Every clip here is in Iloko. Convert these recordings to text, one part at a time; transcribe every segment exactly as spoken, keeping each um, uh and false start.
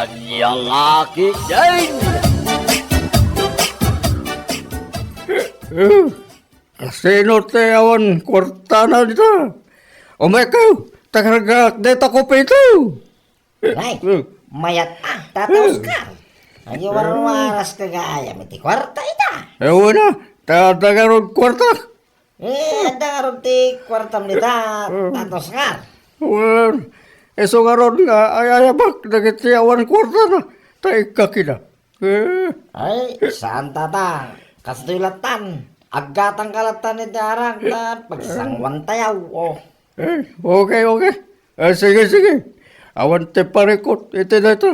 Ania nga kidain? Eh, kasino ti awan kuartana dita? Umaykayo, ta kargaak dayta kopito. Ay, mayat a, Tata Oscar. Ania warwaras ka gayam iti kuarta ita? Awan a, ta adda ngarud kuarta. Eh, adda ngarud ti kuartam dita, Tata Oscar. Wen, isu ngarud nga ay-ayabak dagiti awan kuartana, ta ikkakida. Eh. Ay, saan, Tata. Kastoy lattan. Aggatangka lattan iti arak, ta pagsanguantayo. Oh. Eh, okay, okay. Eh, sige, sige. Awan ti parikut iti dayta.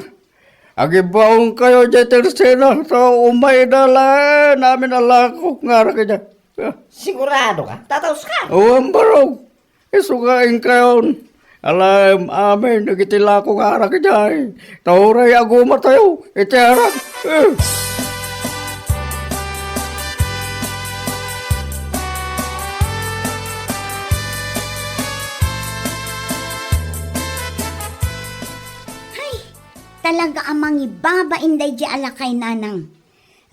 Agibaonkayo diay tersena, ta umayda laeng amin a lakok nga arak idiay. Ah. Sigurado ka, Tata Oscar? Awan barog. Isu nga inkayon. Alaem amin dagiti lakok nga arak idiay. Ta uray agumatayo iti arak. Eh. Ay, talaga a mangibabain daydiay a lakay, Nanang.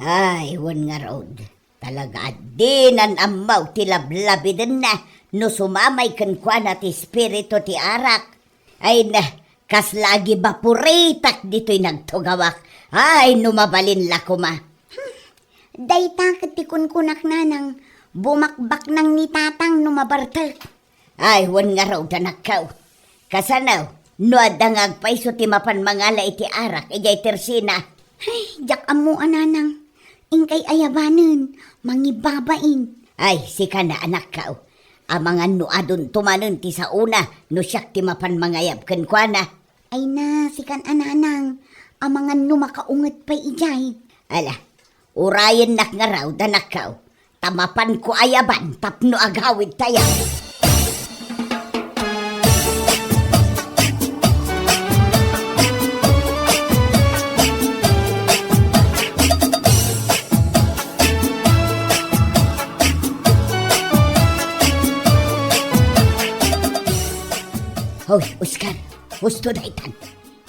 Ay, wen ngarud, talaga a dinan ammo ti lablabidenna no sumamay kenkuana ti espiritu ti arak. Ay na, kasla agibaporitak ditoy nagtugawak. Ay, no mabalin la koma. Hmm. Dayta ket ti kunkunak, Nanang, bumakbaknang ni Tatang no mabartek. Ay, wen ngarud, anakko. Kasano, no adda nga agpayso ti mapan mangala iti arak idiay tersena? Ay, diak ammo a, Nanang. Inkay ayabanen, mangibabain. Ay, sika na, anakko. Amangan no adunto manen ti saona no siak ti mapan mangayab kenkuana. Ay na, sikan a, Nanang. Amangan no makaunget pay idiay. Ala, urayennak ngarud, anakko. Ta mapanko ayaban tapno agawidtayo. Hoy, Oscar, husto daytan.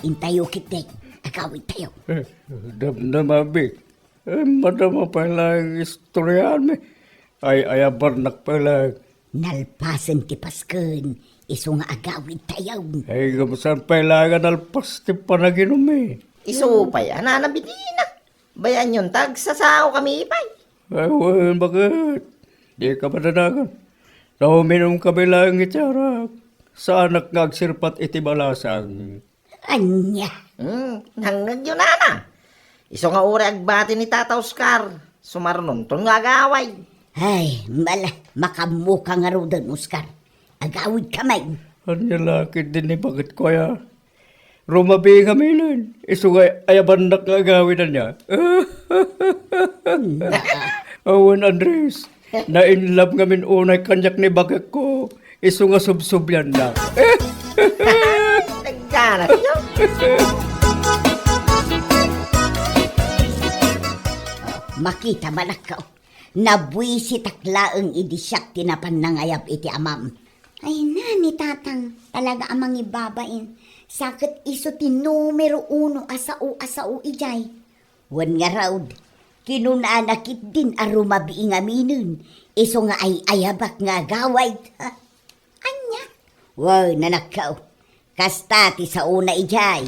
Intayo ketdi, agawidtayo. Eh, damdama, Bi. Eh, madama pay laeng istoryaanmi. Ay-ayabannak pay laeng. Nalpasen ti Pasken, isu nga agawidtayo. Ay, ngem saan pay laeng a nalpas ti panaginummi? Isu pay a nanabidina. Bayaanyon ta agsasaokami pay. Ay, wen, baket? Dika madanagan. Ta uminumkami laeng iti arak. Saanak nga agsirpat iti balasang. Ania? Hmm, nangngegyo, Nanang. Isu nga uray agbati ni Tata Oscar, sumarnonton nga agaway. Ay, mala, makaammoka ngaruden, Oscar. Agawidka met. Ania la ketdin ni baketko aya? Rumabii ngaminen. Isu nga ayabannak nga agawid ania. Awan, Andres. Na-in love ngamin unay kaniak ni baketko, isu nga subsublianna. Nagganat, no? Makita, anakko. Nabuisitak laeng idi siak ti napan nangayab iti amam. Ay na, ni Tatang, talaga a mangibabain. Sa ket isu ti numero uno a sao a sao idiay. Wen ngarud, kinunana ketdin a rumabii ngaminen, isu nga ay-ayabak nga agawid. Ha? Ania? Wen, anakko, kasta ti saona idiay.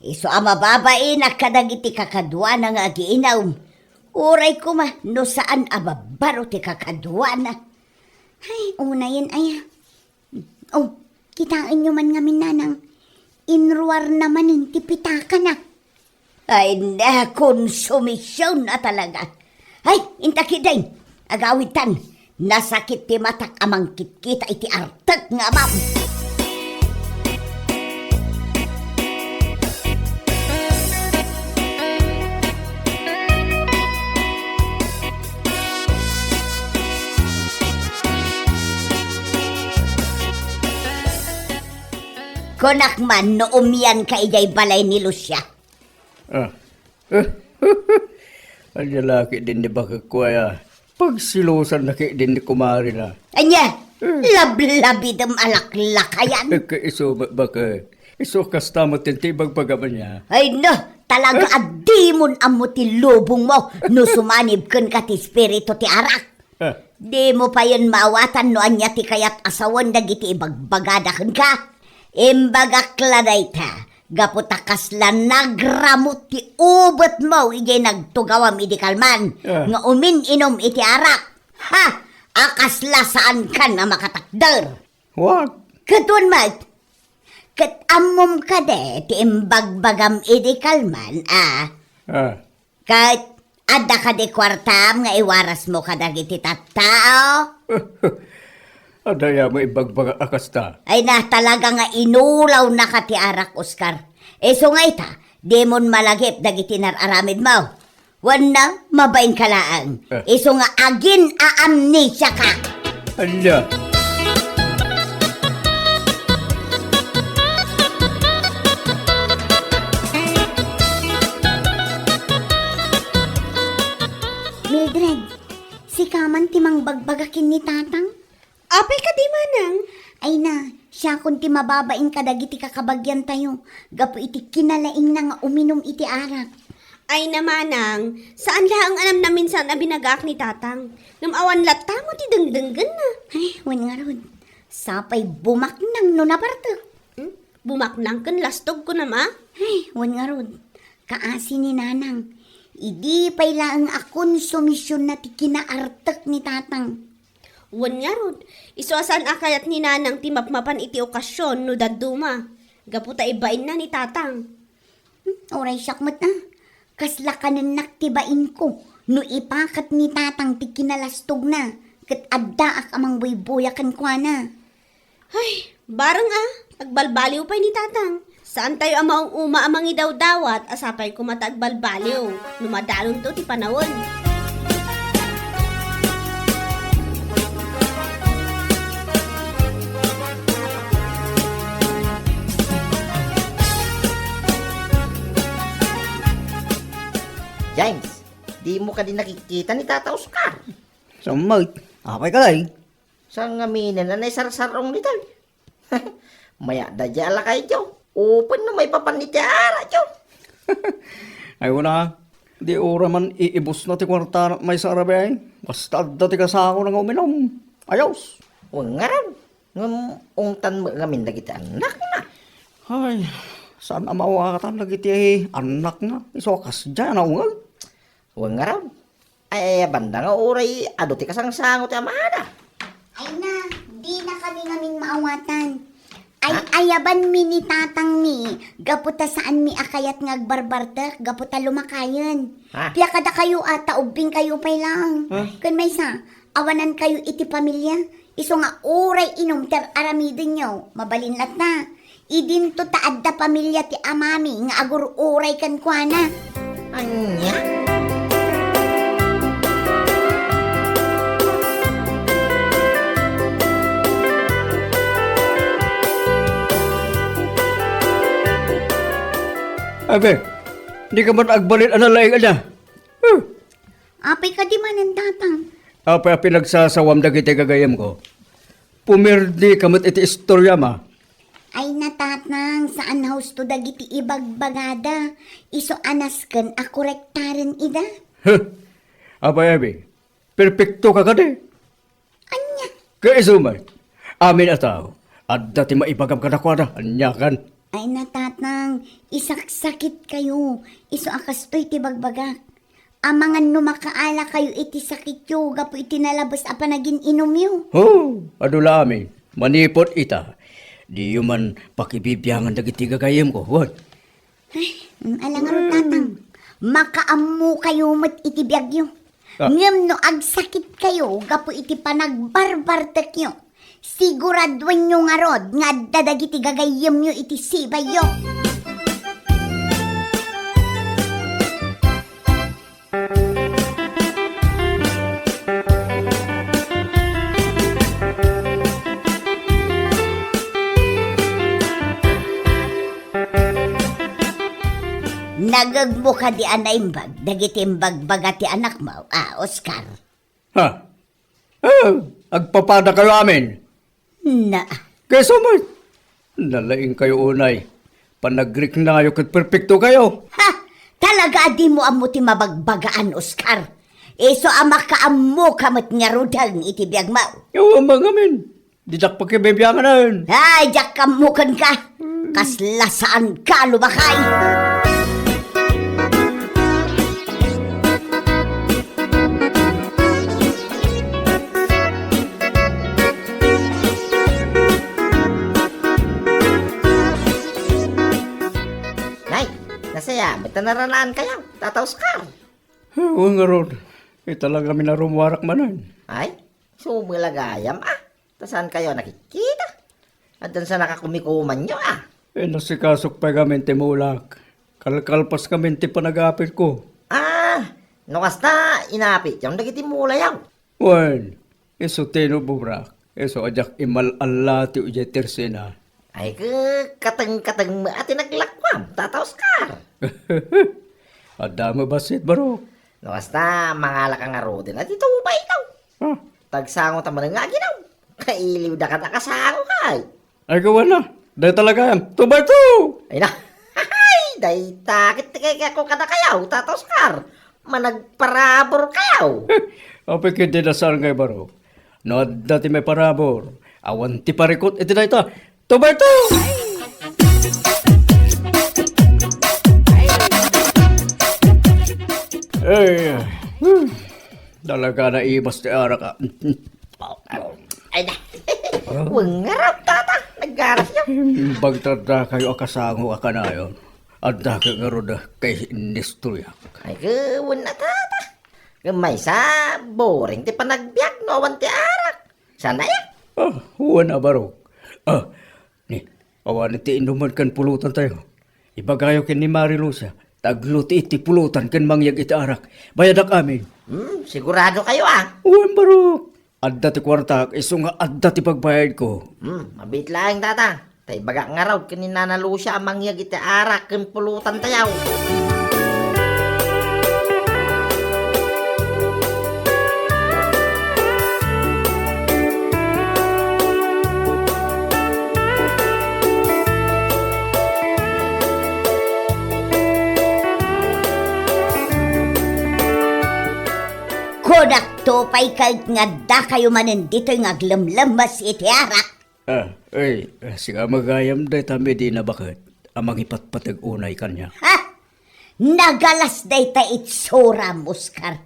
Isu a mababainak kadagiti kakaduana nga agiinum. Uray koma no saan a babbaro ti kakaduana. Ay, unayen aya. Oh, kitaenyo man ngamin, Nanang. Inruarna manen ti pitakana. Ay, na, konsumision a talaga. Ay, inta ketdin, agawidtan. Nasakit ti matak a mangkitkita iti artek nga amam. Kunak man no umianka idiay balay ni Lucia. Ah. Ania la ketdin ni baketko aya? Pagselosanna ketdin ni kumarena. Ania? Eh. Lablabidem a laklakayan. Eh, ket isu met baket. Isu kasta met ti ibagbagam ania. Ay na, talaga a dimon ammo ti lubongmo no sumanib kenka ti espiritu ti arak. Ah. Dimo payen maawatan no ania ti kayat a sawen dagiti ibagbagada kenka. Imbagak la dayta, gapu ta kasla nagramut ti ubetmo idiay nagtugawam idi kalman Ah. nga umin-inom iti arak. Ha! A kasla saankan a makatakder. What? Ket wen met, ket ammom kadi ti imbagbagam idi kalman, a? Ah. Ket adda kadi kuartam nga iwarasmo kadagiti tattao? Adda aya nga ibagbagak a kasta? Ay na, talaga nga inulawnaka ti arak, Oscar. Isu nga ita, dimon malagip dagiti nar-aramidmo. Wenno, mabainka laeng. Eh. Isu nga agin-aamnesiaka. Ania? Mildred, sika man ti mangbagbaga ken ni Tatang? Apay kadi, manang? Ay na, siakon ti mababain kadagiti kakabagiantayo gapu iti kinalaingna nga uminum iti arak. Ay na, manang, saan laeng a namnaminsan a binagaak ni Tatang. Ngem awan latta mo ti dengdenggenna. Ay, wen ngarud. Sapay bumaknang no nabartek. Hmm? Bumaknang ken lastog kunam a? Ay, wen ngarud. Kaasi ni Nanang. Idi pay laeng a konsumisionna ti kinaartek ni Tatang. Wen ngarud, isu a saan a kayat ni Nanang ti mapmapan iti okasion no dadduma, gapu ta ibainna ni Tatang. Hmm, uray siak met a. Kasla kanennak ti bainko no ipakat ni Tatang ti kinalastogna ket addaak a mangbuybuya kenkuana. Ay, bareng a, agbalbaliw pay ni Tatang. Saantayo a maung-uma a mangidawdawat a sapay koma ta agbalbaliw no madalonto ti panawen. James, dimo kadi nakikita ni Tata Oscar? Saan met? Apay kadi? Saan ngamin a naisarsar-ong ditoy? Mayat da diay a lakayyo. Upen no maipapan iti arakyo. Ay, wen a, di uray man iibusna ti kuartana maysa a rabii. Basta adda ti kasakona nga uminum. Ayos. Wen ngarud, ngem ungtan met ngamin dagiti annakna. Ay, saan a maawatan dagiti annakna. Isu a kasdiay a naungeg. Wen ngarud, ay-ayabanda nga uray adu ti kasangsango ti amada. Ay na, dinakami ngamin maawatan. Ha? Ay-ayabanmi ni tatangmi, gapu ta saanmi a kayat nga agbarbartek, gapu ta lumakayen. Ha? Pia kadakayo a, ta ubbingkayo pay laeng. Ha? Ken maysa, awanankayo iti pamilia. Isu nga uray inum ti ar-aramidenyo, mabalin latta. Idinto ta adda pamilia ti amami nga agur-uray kenkuana. Ania? Abe, di ka man agbalin a nalaing, ania? Huh. Apay kadi manen, Tatang? Apay a pinagsasawam dagiti gagayyemko? Pumirdi ka met iti istoriam a. Ay na, Tatang, saan a husto dagiti ibagbagada. Isu a nasken a korektaren ida. Huh. Apay, abi, perpekto ka kadi? Ania? Ket isu met, amin a tao, adda ti maibagam kadakuada, aniakan? Ay na, Tatang, isaksakitkayo. Isu a kastoy ti bagbagak. Amangan no makaalakayo iti sakityo gapu iti nalabes a panagin-inumyo. Oh, adu la amin. Manipud ita, diyo man pakibibiangan dagiti gagayyemko, wen? Ay, ala ngarud, Tatang. Makaammokayo met iti biagyo. Ah. Ngem no agsakitkayo gapu iti panagbarbartekyo, siguraduenyo ngarud nga adda dagiti gagayyemyo iti sibayyo. Nagegmo kadi a naimbag dagiti imbagbaga ti anakmo a Oscar? Ha? Ah, agpapadakayo amin? Na. Kaysa met, nalaingkayo unay. Panagriknayo ket perpektokayo. Ha! Talaga a dimo ammo ti mabagbagaan, Oscar. Isu a makaammoka met ngaruden iti biagmo. Awan ngamin. Didak pakibibianganen. Ay, diak ammo kenka. Kasla saanka lumakay. Nay, nasayaat met ta naranaankayo, Tata Oscar. Wen ngarud, ita la ngamin a rummuarak manen. Ay, sumela gayam, a. Ta saankayo a nakitkita? Addan sa nakakumikumanyo, a. Inasikasok pay ngamin ti mulak. Kalkalpas ngamin ti panagapitko. A, no kasta, inapityo dagiti mulayo. Wen, isu ti inubobrak, isu a diak imal-allatiw idiay tersena. Ay, ke-, kateng-kateng met a ti naglakuam, Tata Oscar. Adda met bassit, Barok. No kasta, mangalaka ngaruden a ti tubaytayo. A? Tagsango ta manen nga aginaw. Kailiwda kada kasango kay. Ay, gawana. Dayta la gayam. Tubayto! Ay na. Ay, dayta ket ti kayatko kadakayo, Tata Oscar. Managparaburkayo. Apay ket dayta saan ngay, Barok? No adda ti maiparabur, awan ti parikut iti dayta. Tubayto! Ay, hmm. Talaga naibas ti arak, a. Ay, na. Wen ngarud, Tata. Naggarasyo. Imbag ta addakayo a kasango a kanayon. Adda ket ngarud a kay inistoryak. Ay, wen a, Tata. Ngem maysa, boring ti panagbiag no awan ti arak. Saan aya? A, wen a, Barok. A, ni, awan ti inuman ken pulutantayo. Ibagayo ken ni Mari Lucia, ta aglutii ti pulutan ken mangyeg iti arak. Bayadak amin. Hmm, siguradokayo, a? Wen, Barok. Adda ti kuartak, isu nga adda ti pagbayadko. Hmm, mabiit laeng, Tata. Ta ibagak ngarud ken ni Nana Lucia a mangyeg iti arak ken pulutantayo. Kunakto pay ket nga addakayo manen ditoy nga aglemlemmes iti arak. A, ay, a, sika magayam dayta Medina baket a mangipatpateg unay kaniak. Ha? Nagalas dayta itsuram, Oscar.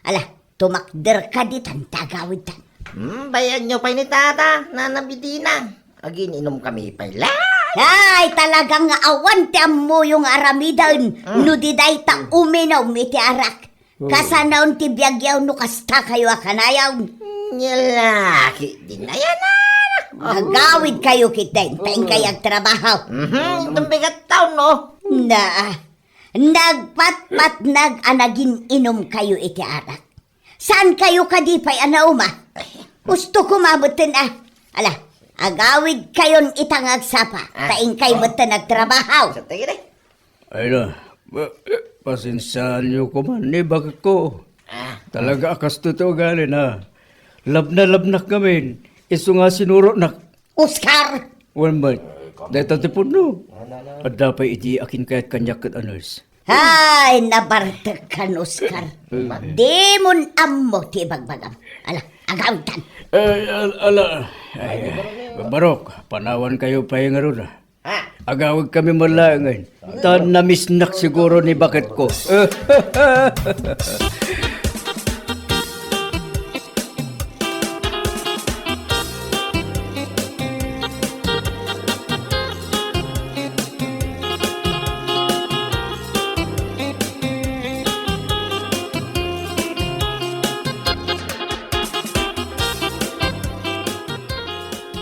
Ala, tumakderka ditan ta agawidtan. Hmm, bayanyo pay ni Tata, Nana Medina. Agin-inumkami pay la. Ay, talaga nga awan ti ammoyo nga aramiden. Hmm. No di dayta uminum iti arak. Oh. Kasanayon ti biagyo no kastakayo a kanayon. Nya la ket di nayanak. Agawidkayo ketdin, ta inkay agtrabaho. Mhm, inton bigat taon, no? Na, nagpatpatnag a nagin-inumkayo iti arak. Saankayo kadi pay a nauma? Usto koma metten a. Ala, agawidkayon ita nga agsapa, ta inkay metten agtrabaho. Sa tigil, eh. Ay na, ba-, eh, pasensiaanyo koma ni baketko. A. Talaga a kastoy ti ugalina. Labnalabnak ngamin, isu nga sinurotnak. Oscar! Wen met, dayta ti pudno. Adda pay idi a kinkayat kaniak ket a nurse. Ay, nabartekkan, Oscar. Eh. Dimon ammo ti ibagbagam. Ala, agawidtan. Ay, al-, ala. Ay, Barok, panawankayo pay ngarud, a. Ha? Agawidkami met laengen. Ta namisnak siguro ni baketko.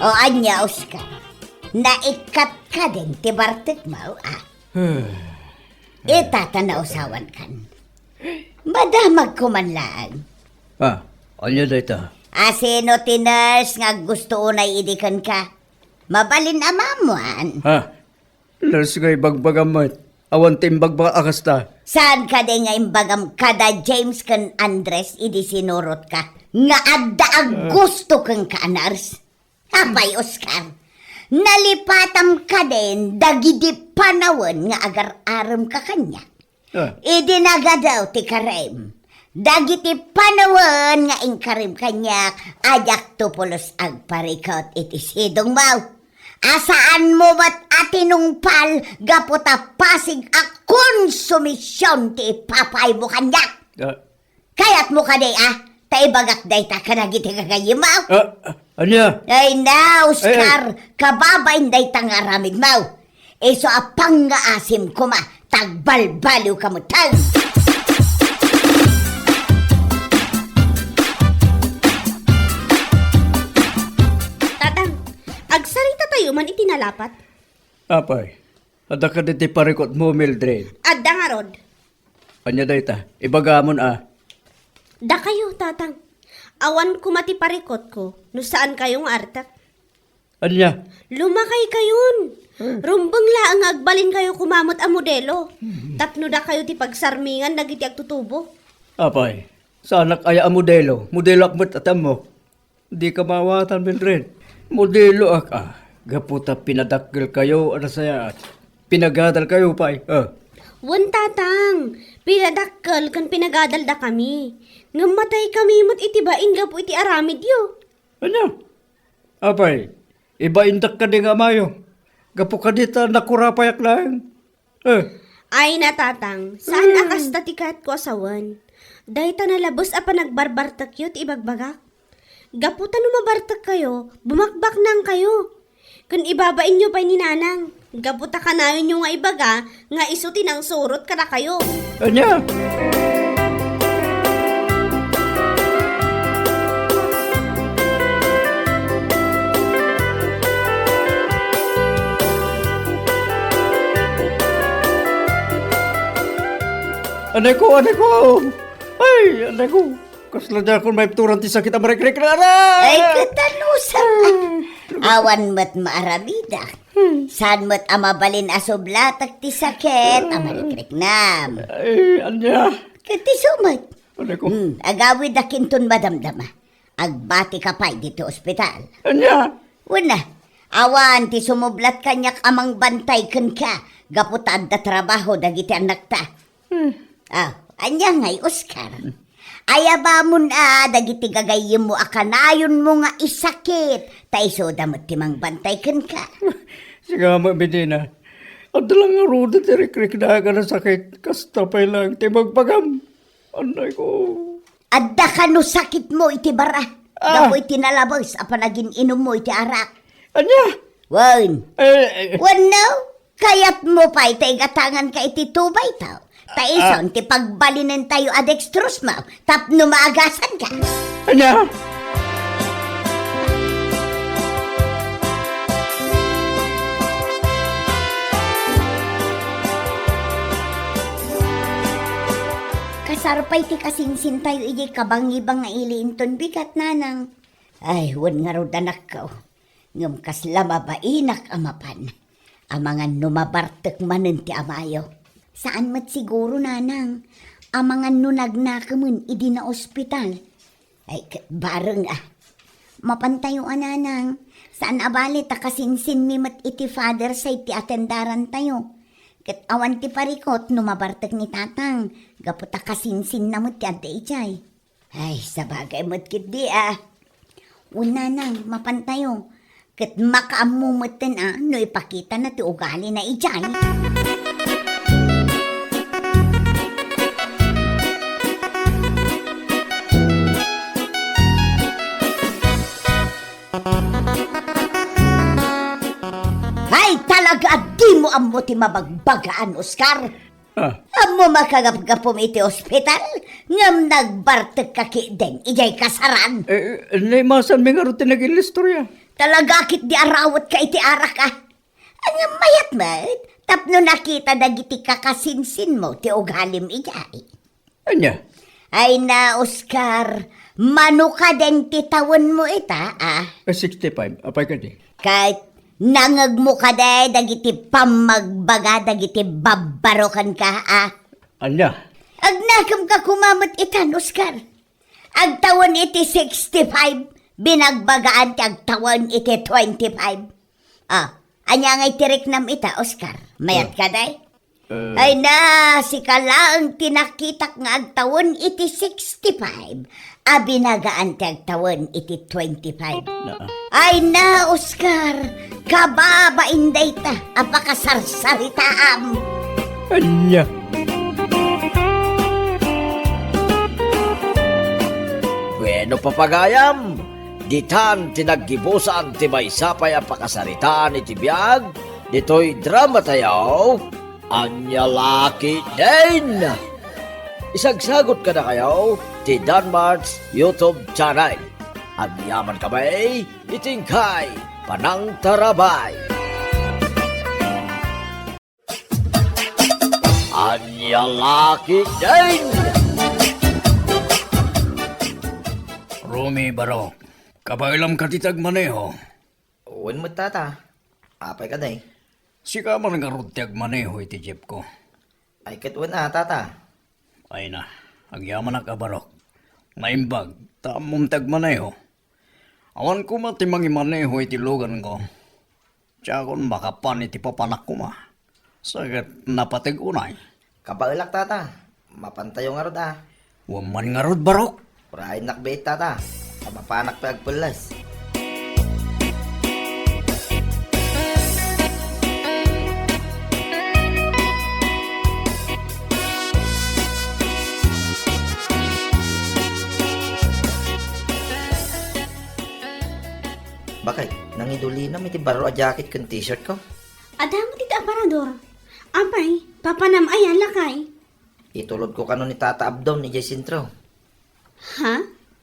O ania, Oscar? Naikkat kadin ti bartekmo, a? Ita ta nausawankan. Madamagko man laeng. A, ania dayta? A, sino ti nurse nga aggusto unay idi kenka? Mabalin a maammuan. Ha? Nurse nga ibagbagam met. Awan ti imbagbaga a kasta. Saan kadi nga imbagam kada James ken Andres idi sinurotka nga adda aggusto kenka a nurse? Apay, Oscar, Nalipatam kadin dagidi panawen nga agar-aremka kaniak. Ah. Idi nagadaw ti karim, dagiti panawen nga inkarim kaniak, a diakto pulos agparikut iti sidongmo. A saanmo met a tinungpal gapu ta pasig a konsumision ti ipapaymo kaniak. Ah. Kayatmo kadi, a? Ta ibagak dayta kadagiti gagayyemmo. Ah, ah, ania? Ay na, Oscar, Ay, ay. kababain dayta nga aramidmo. Isu a pangngaasim koma, ta agbalbaliwka metten. Tatang, agsarita tayo man iti nalapat. Apay, adda kadi ti parikutmo, Mildred? Adda ngarud. Ania dayta? Ibagamon a. Dakayo, Tatang. Awan koma ti parikutko no saan kayo nga artek. Ania? Lumakay kayon. Hmm. Rumbeng laeng nga agbalin kayo koma met a modelo. Hmm. Tapno dakayo ti pagsarmingan dagiti agtutubo. Apay, saanak aya a modelo? Modeloak met a ti ammo. Dika maawatan, Mildred. Modeloak a, gapu ta pinadakkel kayo a nasayaat. Pinagadal kayo pay, a. Wen, Tatang, pinadakkel ken pinagadaldakami. Ngem matay kami met iti bain gapu iti aramidyo. Ania? Apay, ibaindak kadi nga amayo. Gapu kadi ta nakurapayak laeng. Eh. Ay na, Tatang, saan a Hmm. kasta ti kayatko a sawen? Dayta nalabes a panagbarbartekyo ti ibagbagak. Gapu ta no mabartek kayo, bumakbaknang kayo. Ken ibabainyo pay ni Nanang. Gapu ta kanayonyo nga ibaga nga isu ti nangsurot kadakayo. Ania? Anay ko, anay ko! Ay, anay ko! Kasla diakon maipturan ti sakit a marikrik na, aray! Ay, katanusan! Awan met maaramidak. Saan met a mabalin a sublatak ti sakit a marikrik na? Ay, ania? Ket isu met. Anay ko. Hmm, agawidak inton madamdama. Agbatika pay ditoy ospital. Ania? Wen a, awan ti sumublat kaniak a mangbantay kenka gapu ta adda trabaho dagiti annakta. Hmm. Ah, ania ngay, Oscar? Ayabamon a dagiti gagayyemmo a kanayonmo nga isakit, ta isuda met ti mangbantay kenka. Sika met, Medina. Adda la ngarud ti rikriknak a nasakit, kasta pay laeng ti ibagbagam. Anay ko. Adda kano sakitmo iti bara, Ah. gapu iti nalabes a panagin-inummo iti arak. Ania? Wen. Eh, eh. Wenno, kayatmo pay ta igatanganka iti two by two? Ta Ah. ison ti pagbalinentayo a dextrose mo tapno maagasanka? Ania? Kasar pay ti kasinsintayo idiay kabangibang nga ili inton bigat, Nanang. Ay, wen ngarud, anakko. Ngem kasla mabainak a mapan. Amangan no mabartek manen ti amayo. Saan met siguro, Nanang. Amangan no nagnakemen idi naospital. Ay, ket bareng a. Mapantayo a, Nanang. Saan a bale ta kasinsinmi met iti father side ti atendarantayo. Ket awan ti parikut no mabartek ni Tatang, gapu ta kasinsinna met ti adda idiay. Ay, sabagay met ketdi a. Wen, Nanang, mapantayo. Ket makaammo metten a no ipakitana ti ugalina idiay. Ay, talaga a dimo ammo ti mabagbagaan, Oscar. Ah. Ammo makagapgapum iti ospital, ngem nagbartekka ketdin idiay kasaran. Eh, eh, naimasanmi ngarud ti nagin-istoria. Talaga ketdi a rawetka iti arak a. Ngem mayat met, tapno nakita dagiti kakasinsinmo ti ugalim idiay. Ania? Ay na, Oscar, mano kadin ti tawenmo ita, a? Eh, sixty-five. Apay kadi? Ket nangngegmo kadi dagiti pammagbaga dagiti babbarokenka, a? Ania? Agnakemka koma met itan, Oscar. Agtawen iti sixty-five, binagbagaan ti agtawen iti twenty-five. Ah, ania ngay ti riknam ita, Oscar? Mayat ka, day? Eh. Ay na, sika laeng ti nakitak nga agtawen iti sixty-five a binagaan ti agtawen iti twenty-five. Naa. Ay na, Oscar, kababain dayta a pakasarsaritaam. Ania? Bueno, papagayam, ditan ti naggibusan ti maysa pay a pakasaritaan iti biag ditoy drama tayo. Ania la ketdin? Isagsagot kadakayo ti Danmart's YouTube channel. Agyamankami iti inkay panangtarabay. Ania la ketdin? Romy, Barok, kabaelam kadi ti agmaneho? Wen met, tata. Apay kadi? Sika man ngarud ti agmaneho iti jeepko. Ay, ket wen a, tata. Ay na, agyamanak a Barok. Naimbag, ta ammom ti agmaneho. Awan koma ti mangimaneho iti luganko. Diakon makapan iti papanak koma. Sa ket napateg unay. Kabaelak, tata. Mapantayo ngarud a. Wen man ngarud, Barok. Urayennak biit, tata. Ta mapanak pay agpelles. Bakit? Nangidulinam iti baro a jacket ken t-shirt ko? Adda met iti aparador. Apay, papanam aya, lakay? Itulodko kano ni Tata Abdon idiay sentro. Ha?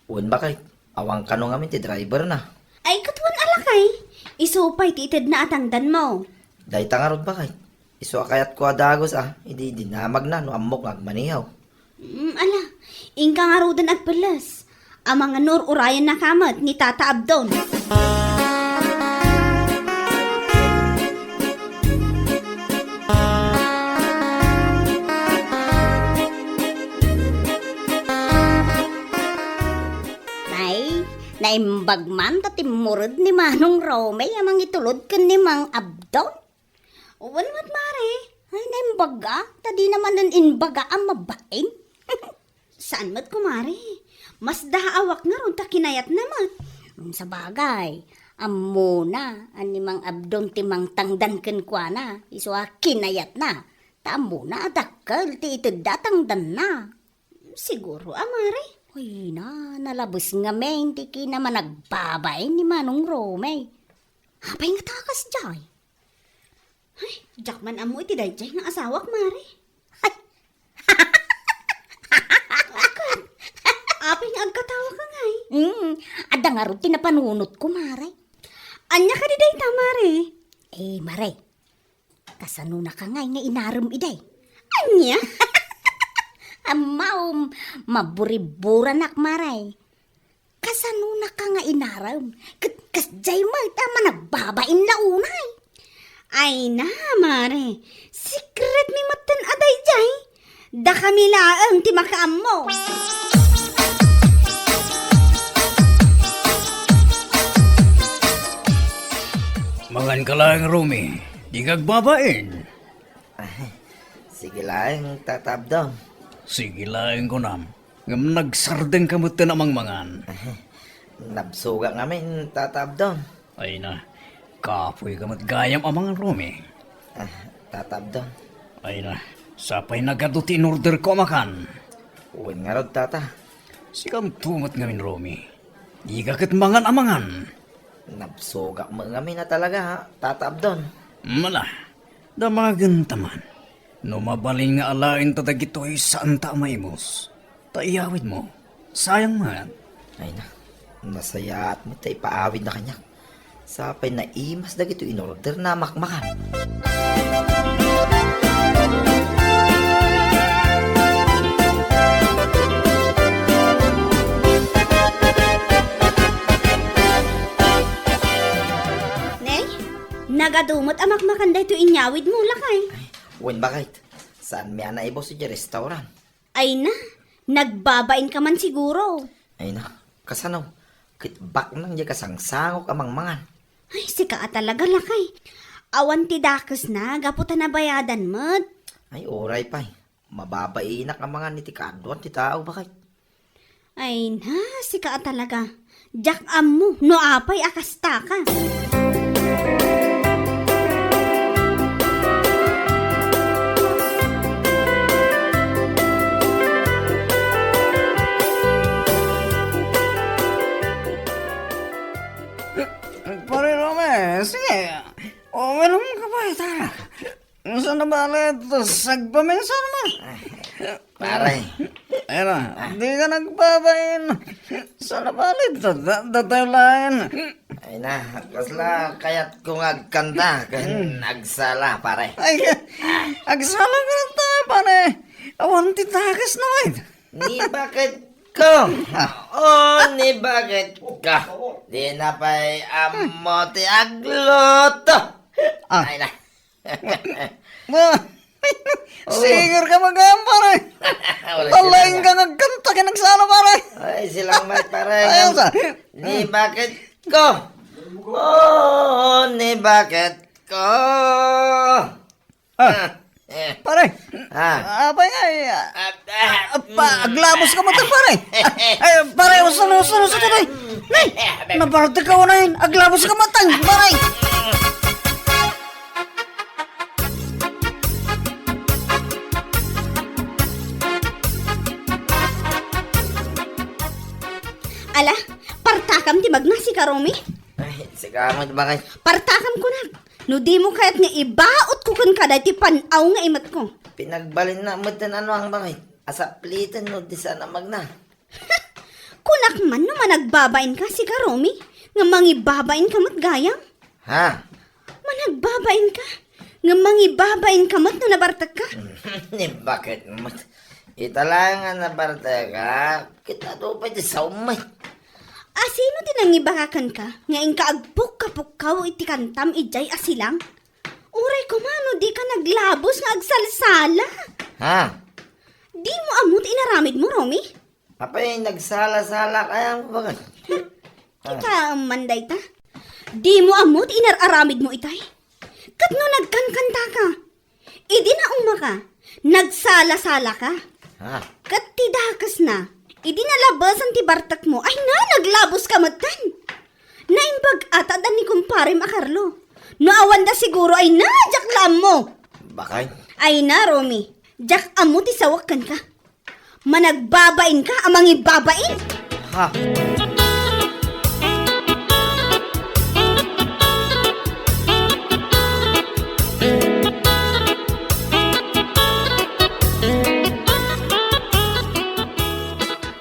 Wen, bakit? Awan kano ngamin ti driver na. Ay, ket wen a, lakay. Isu pay ti itedna a tangdanmo. Dayta ngarud, bakit? Isu a kayatko a dagus a, idi dinamagna no ammok nga agmaneho. Mm, ala, inka ngaruden agpelles. Amangan no ur-urayannaka met ni Tata Abdon. Nay, naimbag man ta timmured ni Manong Romey a mangitulod ken ni Mang Abdon. Wen met, mare. Ay, naimbaga, ta dina manen imbaga a mabain. Saan met, kumare? Mas daawak ngarud ta kinayatna met. Sabagay, ammona a ni Mang Abdon ti mangtangdan kenkuana, isu a kinayatna. Ta ammona a dakkel ti itedda a tangdanna. Siguro a, mare. Ay na, nalabes ngamin ti kinamanagbabain ni Manong Romey. Apay nga ta kasdiay? Ay, diak man ammo iti daydiay nga asawak, mare. Ay. Apay nga agkatawa ka ngay? Mm, adda ngarud ti napanunotko, mare. Ania kadi dayta, mare? Eh, mare, kasanonaka ngay nga inarem idi? Ania? Ammom, maburiburanak, mare. Kasanonaka nga inarem? Ket kasdiay met a managbabain la unay. Ay na, mare. Secret mi metten a daydiay. Dakami laeng ti makaammo. Mangan ka laeng, Romy. Di ka agbabain. Ah, sige laeng, Tata Abdon. Sige laeng, kunam. Ngem nagsardeng ka met a mangmangan. Ah, nabsogak ngamin, Tata Abdon. Ay na, kapoy ka met gayam a mangan, Romy. Ah, Tata Abdon. Ay na, sapay nagadu ti inorder ko a makan. Wen ngarud, Tata. Sikanto met ngamin, Romy. Di ka ket mangan a mangan. Nabsogak met ngamin a talaga, ha, Tata Abdon. Mala, damagen ta man. No mabalin nga alaen ta dagitoy, saan ta a maimus. Ta iyawid mo. Sayang man. Ay na, nasayaat met ta ipaawid na kaniak. Sapay naimas dagitoy inorder na makmakan. Ne? Nagadu met a makmakan daytoy inyawid mo, lakay. Ay, wen, bakit? Saan mi a naibus idiay restaurant? Ay na, nagbabain ka man siguro. Ay na, kasano? Ket baknang diay kasangsangok a mangmangan. Ay, sika a talaga, lakay. Awan ti dakesna, gapu ta nabayadan met. Ay, uray pay. Mababainak amangan iti kaaduan ti tao, bakay. Ay na, sika a talaga. Diak ammo no apay a kastaka. Pare Rome, sige. Uminom ka pa, ita. Saan na bale ito? Sagpaminsan mo. Pare. Era, di ka nagbabain. Saan na bale ito? Da-, datay lain. Ay na, kasla kayat ko nga agkanta ken agsala, pare. Ay, agsala ka na ta, pare. Awan ti takes na, wait. Ni bakit ko? Oh, ni bakit ko? Di na pa'y ammo ti agluto. Ah. Ay na. Ba? Singer ka magayam, pare. Wala. Talaing ka nagkanta ka nagsala, pare. Ay, silang may pare. Ayun sa. Ni bakit ko? Oh, ni bakit ko? Ah. Eh. Pare. Ah. Apay nga, eh, ah, ah, ah, pa, aglabos ka matang, pare. Ay, pare, usan, usan, usan, usan, eh. Nay, nabartek ka, unay. Aglabos ka matang, pare. Ala, partakam ti magna, sika Romy? Ay, sika met, bakit? Partakam kunak. No dimo kayat nga ibaut ko kenka daytoy pan-aw nga imet ko. Pinagbalinna met ti nano ang bakit? Asapliten no di sana magna. Kunak man no managbabain ka, sika Romy, nga mangibabain ka met gayam. Ha? Managbabain ka, nga mangibabain ka met no nabartek ka. Ni bakit met? Ita laeng nga nabartek ka, kita to pay ti saom met. A, sino ti nangibaka kenka nga inka agpukka-pukkaw iti kantam idiay a silang? Uray koma no di ka naglabos nga agsalsala. Ha? Di mo ammo ti inaramid mo, Romy? Apay, nagsala-sala kaya mo ba? Kita man dayta. Di mo ammo ti inar-aramid mo itay. Ket no nagkankanta ka, idi nauma ka, nagsala-sala ka. Ha? Ket ti dakesna, idi nalabesan ti bartek mo, ay na, naglabos ka metten. Naimbag ata da ni kumparem a Carlo. No awan da siguro ay na, diak la ammo. Bakay? Ay na, Romy, diak ammo ti sawek kenka. Managbabain ka a mangibabain? Ha?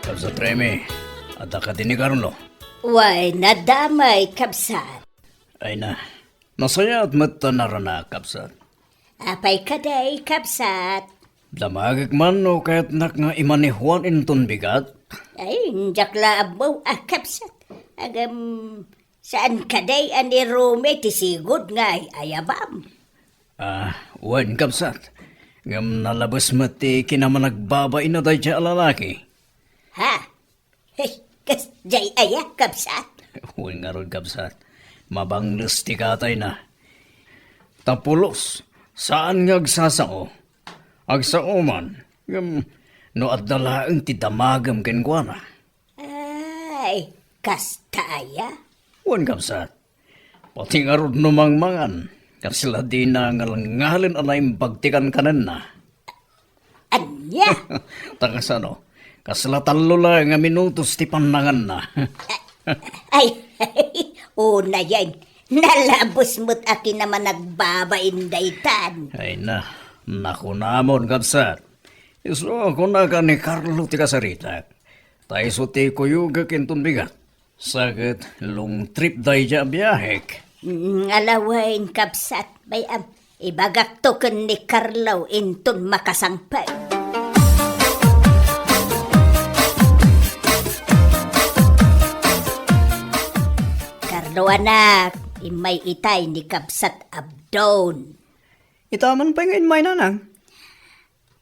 Kabsat Remy, adda kadi ni Carlo? Wen, adda met, kabsat. Ay na, nasayaat met ta narana, kabsat. Apay kadi, kabsat? Damagek man no kayatnak nga imanihuan inton bigat? Ay, diak la ammo a kabsat. Ngem, saan kadi a ni Romy ti sigud nga ay-ayabam? Ah, wen, kabsat. Ngem nalabes met ti kinamanagbabain na dayta a lalaki. Ha? Hey, kasdiay aya, kabsat? Wen ngarud, kabsat. Mabangles ti katayna. Ta pulos, saan nga agsasao. Agsao man, ngem no adda laeng ti damagem kenkuana. Ay, kasta aya? Wen, kabsat. Pati ngarud no mangmangan, kasla dina ngalngalen a naimbag ti kankanenna. Ania? Ta kasano? Kasla tallo la nga minutos ti pannanganna. Ay, unayen, nalabes met a kinamanagbabain daytan. Ay na, nakunamon, kabsat. Isu a kunaka ni Carlo ti kasaritak. Ta isu ti kuyogek inton bigat. Sa ket long trip dayta a biahek. Mm, ala wen, kabsat, bay-am, ibagakto ken ni Carlo inton makasangpet. Carlo, anak, immay itay ni kabsat Abdon. Ita man pay nga immay, nanang?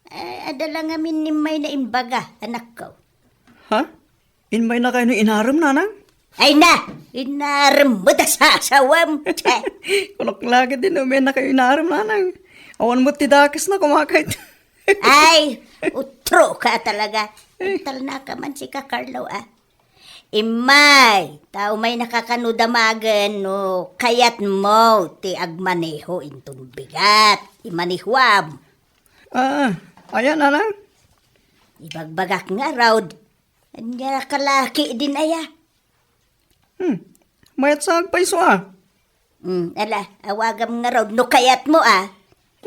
Eh, adda la ngamin immay na imbaga, anakko. Ha? Inmay na kayo no inarem, nanang? Ay na, inarem met a sasawem. Che. Kulak lagi din, umenna kayo inarem, nanang. Awan met ti dakes na kumakait. Ay, utro ka talaga. Intalna ka man si Kakarlo, ah. Immay, ta umay nakakano damagen no kayat mo ti agmaneho inton bigat. Imanehuam. Ah, ayan, nanang. Ibagbagak nga, Rod. Anya kalaki din aya? Hmm. Mayat sa agpayso, ah. Hmm, ala, awagam nga raw no kayat mo, ah.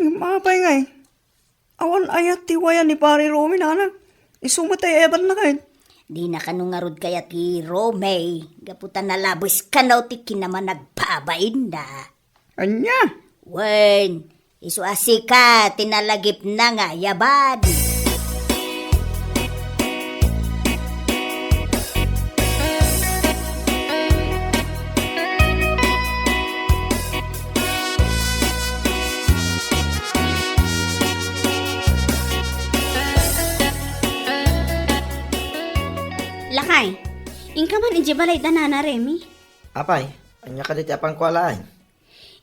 Hmm, apay ngay. Awan ayat ti waya ni Pare Romy, nana. Isu met ay ebat na kayat. Di na kano ngarud kayat ti Romy, gapu ta nalabes kano ti kinamanagbabain na. Anya? Wen, isu a sika ti nalagipna nga yaban. Lakay, inka man idiay balay da Nana Remy? Apay, ania kadi ti apanko a laeng?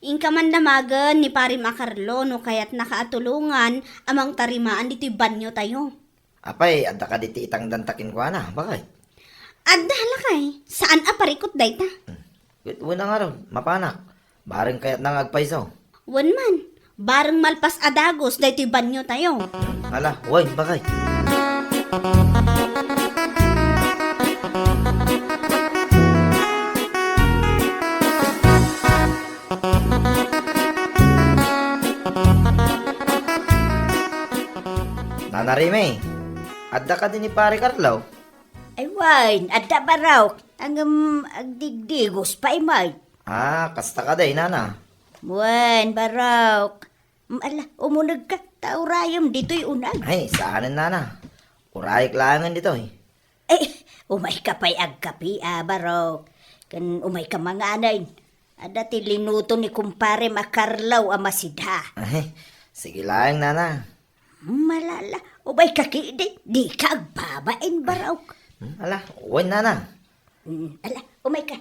Inka man damagen ni Parem a Carlo no kayatnaka a tulongan a mangtarimaan ditoy baniotayo. Apay, adda kadi ti itangdanta kenkuana, bakay? Adda, lakay. Saan a parikut dayta. Hmm. Ket wen a ngarud, mapanak. Bareng kayatna nga agpayso. Wen man, bareng malpas a dagus daytoy baniotayo. Ala, wen, bakay. Nana Remy, adda kadi ni Pare Carlo? Ay, wen, adda barok. Ngem agdigdigos pay met. Ah, kasta kadi, nana? Wen, barok. Mm, ala, umunegka, ta urayem ditoy uneg. Ay, saanen, nana. Urayek laengen ditoy. Eh, umayka pay agkapi, a, barok. Ken umayka manganen. Adda ti linuto ni kumparem a Carlo a masida. Ay, sige laeng, nana. Malala, umayka ketdi, dika agbabain, barok. Hmm, ala, wen, nana. Mm, ala, umayka.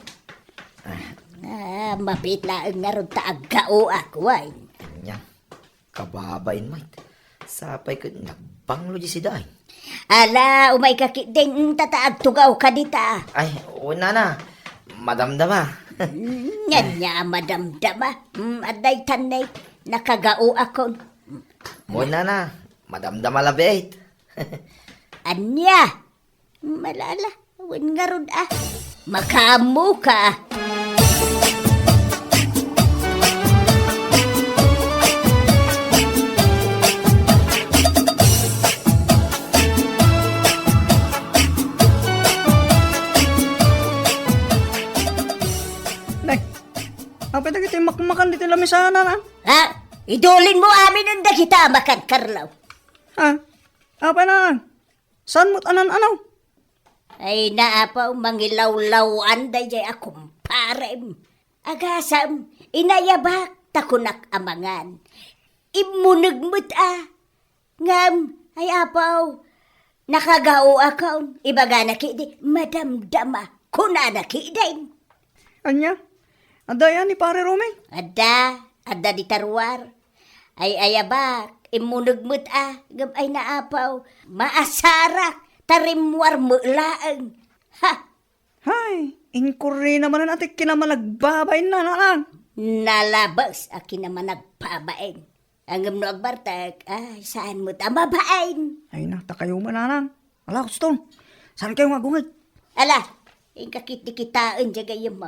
Ah. Ah, mabiit laeng ngarud ta aggaoak, wen. Ania, kababain met. Sapay ket nagbanglo diay sidaen. Ala, umayka ketdi, mm, ta, ta agtugawka dita. Ay, wen, nana. Madamdama. Mm, ania a madamdama. Mm, adda itan ne, nakagaoakon. Wen, nana. Madamdama labiit. Ania? Malala, wen ngarud a. Makaammoka. Nay, apay dagiti makmakan ditoy lamisanan, a? Ha? Idulinmo aminen dagita a makan, Carlo. Ha? Apay na? Saan mo't anan-anaw? Ay, naapaw, mangilawlawan daydiay a kumparem. Agasam, inayabak ta kunak a mangan. Immuneg met a. Ngem, ay apaw, nakagaoakon, ibagana ketdi, madamdama, kunana ketdin. Ania? Adda aya ni Pare Romy? Adda, adda dita ruar. Ay, ayabak, immuneg met a, ngem ay naapaw, maasarak, ta rimmuar met laeng. Ha! Hay, inkurrina manen a ti kinamanagbabain, nana. Nalabes a kinamanagbabain. Ngem no agbartek, ay, saan met a mabain. Ay na, ta kayo man, nanang. Ala, Kuston, saan kayo nga agungit? Ala, inka ketdi kitaen diay gayyemmo.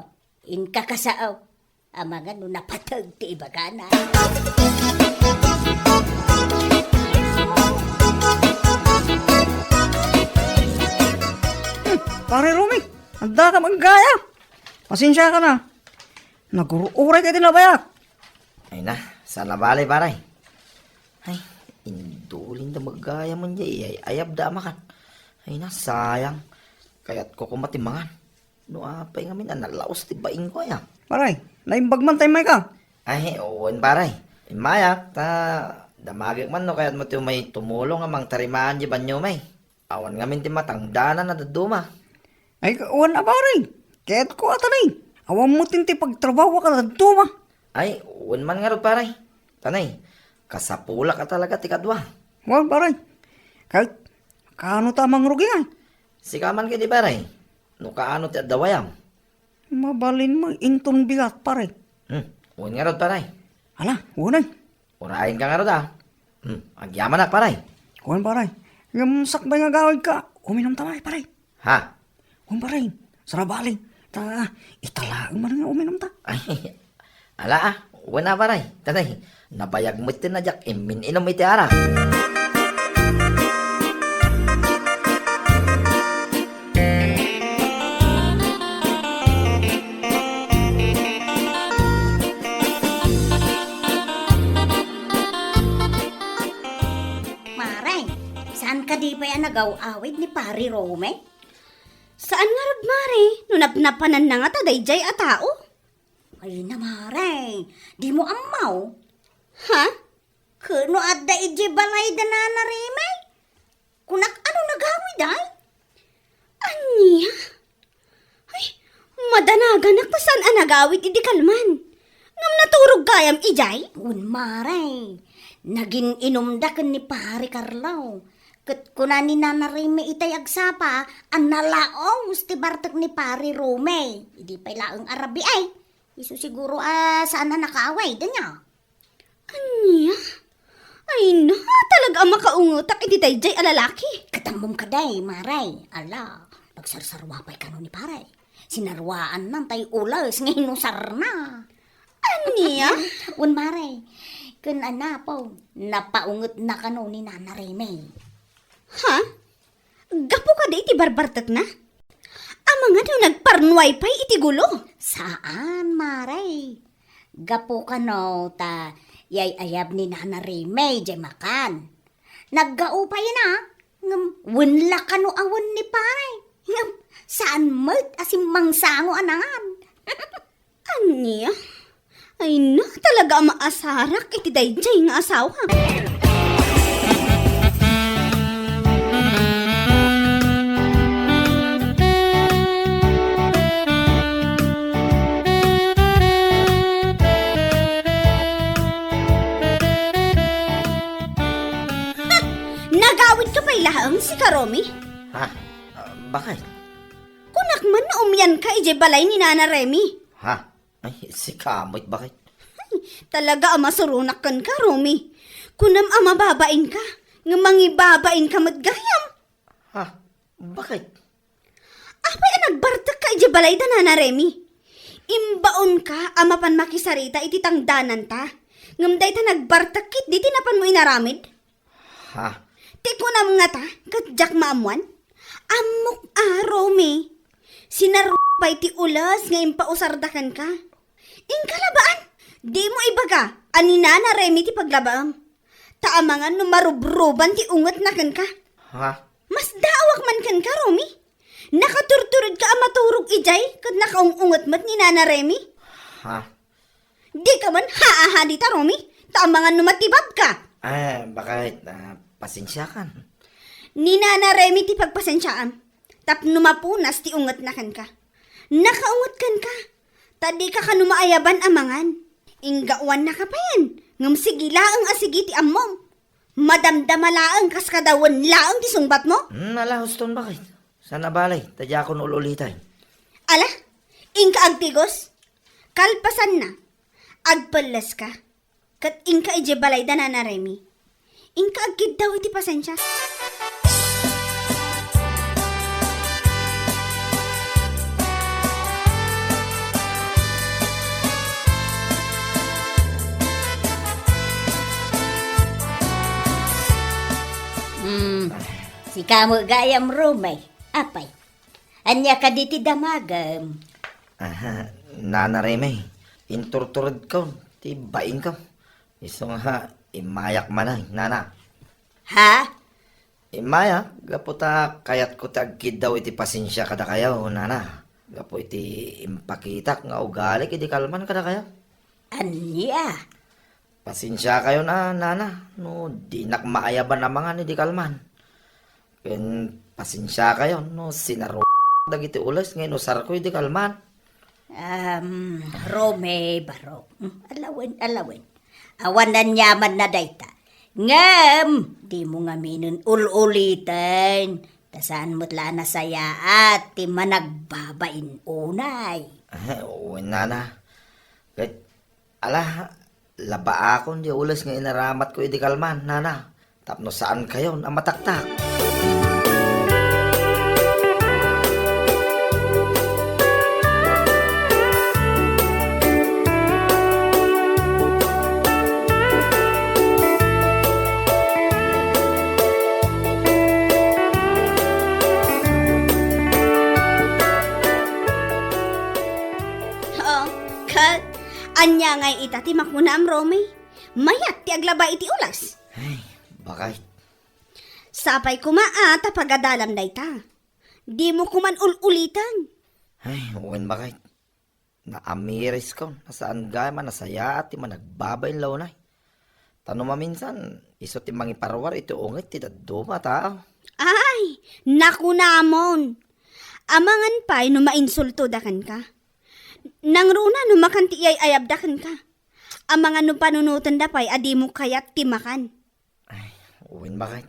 Inka kasao. Amangan no napateg ti ibagana. Hmm, Pare Romy, adda ka maggaya. Pasensiaka na. Nagur-uray ka iti nabayak. Ay na, saan a bale, pare. Ay, indulin da maggaya man diay, ay, ayab da a makan. Ay na, sayang. Kayatko koma ti mangan. No apay ngamin a nalaos ti baingko aya. Pare, naimbag man tay mayka? Ay, wen, pare. Immayak, ta damagek man no kayatmo ti umay tumulong a mangtarimaan diay baniomi. Awan ngamin ti matangdanan a dadduma. Ay, wen a, pare. Kayatko a, tanay. Awan met ti pagtrabaho a kadadto, ma. Ay, wen man ngarud, pare. Tanay, kasapulak a talaga ti kadua. Wen, pare. Ket, kaano ta mangrugi, ay? Sika man kadi, pare. No kaano ti adda wayam? Mabalin mo inton bigat, pare. Hmm, wen ngarud, pare. Ala, wen ay. Urayen ka ngarud, a. Hmm, agyamanak, pare. Wen, pare. Ngem sakbay nga agawidka, uminumta, pare, pare. Ha? Wen, pare. Sarabali. Ta, ita laeng man nga uminumta. Ay, ala, a. Wen a, pare. Tanay, nabayag met ti nadiak immin-inum iti arak. Mare, saan kadi pay a nagaw-awid ni Pari Rome? Saan ngarud, Mare, no napnapananna ngata daydiay a tao? Ay na, Mare, dimo ammo? Ha? Ket no adda idiay balay da Nana Reme? Kunak, ano nagawid, ay? Ania? Ay, madanaganak ta saan a nagawid idi kalman. Ngem naturog gayam idiay? Wen, Mare. Nagin-inumda ken ni Pare Carlo. Ket kuna ni Nana Reme itay agsapa a nalaos ti bartek ni Pare Rome. Idi pay laeng a rabii. Isu siguro a saan a nakaaway, danya. Ania? Ay na, talaga a makaungetak iti daydiay a lalaki. Katammom kadi, Mare. Ala, nagsarsarua pay kano ni Pare. Sinaruaanna tay ules nga inusarna. Ania? Wen, Mare. Ken anapo, napaungetna kano ni Nana Reme. Ha? Gapu kadi iti barbartekna? Amangan no nagparnuay pay iti gulo? Saan, Mare. Gapu kano ta yay-ayab ni Nana Reme jay makan. Naggao pay na, ngem wen la kano a wen ni Pare. Ngem saan met a simmangsango a nangan. Ania? Ay na, talaga a maasarak iti daydiay nga asawa. Nagawid ka pay laeng, sika Romy? Ha? Ah, bakit? Kunak man no umian ka idiay balay ni Nana Remy. Ha? Ay, sika met, bakit? Ay, talaga a masuronak kenka, Romy. Kunam a mababain ka, nga mangibabain ka met gayam. Ha? Bakit? Apay a nagbartek ka idiay balay da Nana Remy? Imbaon ka a mapan makisarita iti tangdananta, ngem dayta nagbartek ketdi ti napanmo inaramid? Ha? Ti kunam ngata, ket diak maammuan? Ammok a, Romy. Sinarupa pay ti ules nga impausarda kenka. Inka labaen, dimo ibaga a ni Nana Remy ti paglabaem. Ta amangan no marubruban ti ungetna kenka. Ha? Masdaawak man kenka, Romy. Nakaturturedka a maturog idiay ket nakaung-unget met ni Nana Remy. Ha? Dika man haaha dita, Romy, ta amangan no matibabka. Ah, bakit? Ah, pasensiakan. Ni Nana Remy ti pagpasensiaam, tapno mapunas ti ungetna kenka. Nakaunget kenka, ta dika kano maayaban a mangan. Inggawanna ka payen, ngem sige laeng a sige ti ammom. Madamdama laeng kas kadawen laeng ti sungbatmo. Hmm, ala, huston, bakit? Sana balay, ta diakon ul-ulitay. Ala, inka agtigos. Kalpasanna, agpelleska. Ket inka idiay balay da Nana Remy. Inka agkiddaw iti pasensia. Hmm, sika met gayam, Romy. Apay, ania kadi ti damagem? Ah, Nana Remy, inturturedko ti bainko. Isu nga, immayak manen, Nana. Ha? Immayak, gapu ta kayatko ti agkiddaw iti pasensia kadakayo, Nana. Gapu iti impakitak nga ugalik idi kalman kadakayo. Ania? Pasensiakayon a, Nana, no dinak maayaban a mangan idi kalman. Ken pasensiakayon no sinaru dagiti ules nga inusarko idi kalman. Um, Rome, Barok. Hmm, alawen, alawen. Awan aniamanna dayta. Ngem, dimo ngaminen ul-uliten. Ta saan met la a nasayaat ti managbabain unay. Eh, wen, nana. Ket, ala, labaakon ti ules nga inaramatko idi kalman, nana. Tapno saankayon a mataktak. Oo, ket ania ngay ita ti makunam, Romy? Mayat ti aglaba iti ules. Ay, bakay. Sapay koma a ta pagadalam dayta. Dimo koman ul-ulitan. Ay, wen bakay. Naamiriskon a saan gayam a nasayaat ti managbabain la unay. Ta no maminsan, isu ti mangiparwar iti unget ti dadduma a tao. Ay, nakunamon. Amangan pay no mainsultoda kenka. Nangruna no makan ti iyay-ayabda kenka. Amangan no panunotenda pay a dimo kayat ti makan. Ay, wen bakay.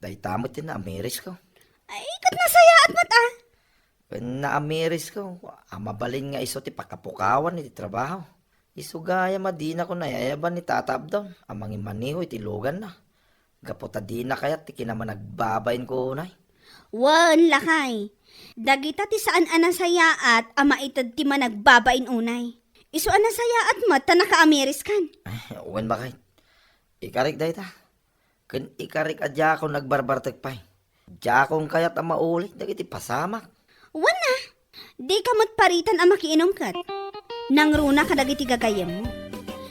Dayta met ti naamirisko. Ay, ket nasayaat met a. Ken naamirisko a mabalin nga isu ti pakapukawan iti trabaho. Isu gayam a dinako naayaban ni Tata Abdon a mangimaneho iti luganna. Gapu ta dina kayat ti kinamanagbabainko unay. Wen, lakay. Dagita ti saan a nasayaat a maited ti managbabain unay. Isu a nasayaat met ta nakaamiriskan. Ay, wen bakay. Ikarik dayta. Ken ikarik a diakon agbarbartek pay. Diakon kayat a mauli dagiti pasamak. Wen a, dika met paritan a makiinum ket. Nangruna kadagiti gagayyemmo.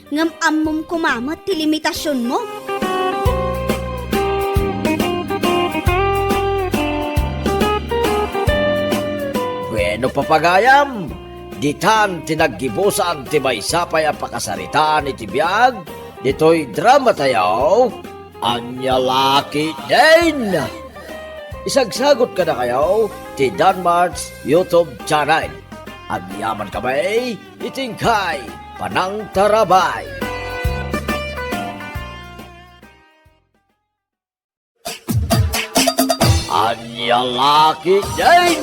Ngem ammom koma met ti limitasionmo. Bueno, papagayam, ditan ti naggibusan ti maysa pay a pakasaritaan iti biag ditoy drama tayo. Ania la ketdin? Isagsagut kadakayo ti Danmart's YouTube channel. Agyamankami iti inkay panangtarabay. Ania la ketdin?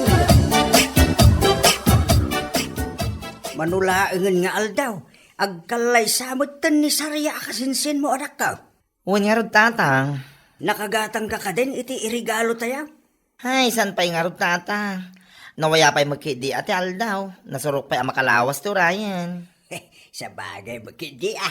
Mano laengen nga aldaw, agkallaysa metten ni Saria a kasinsinmo, anakko. Wen ngarud, Tatang. Nakagatangka kadin iti iregalo tayo? Ay, saan pay ngarud, Tatang. Nawaya pay met ketdi a ti aldaw. Nasurok pay a makalawas ti urayen. Sabagay met ketdi a.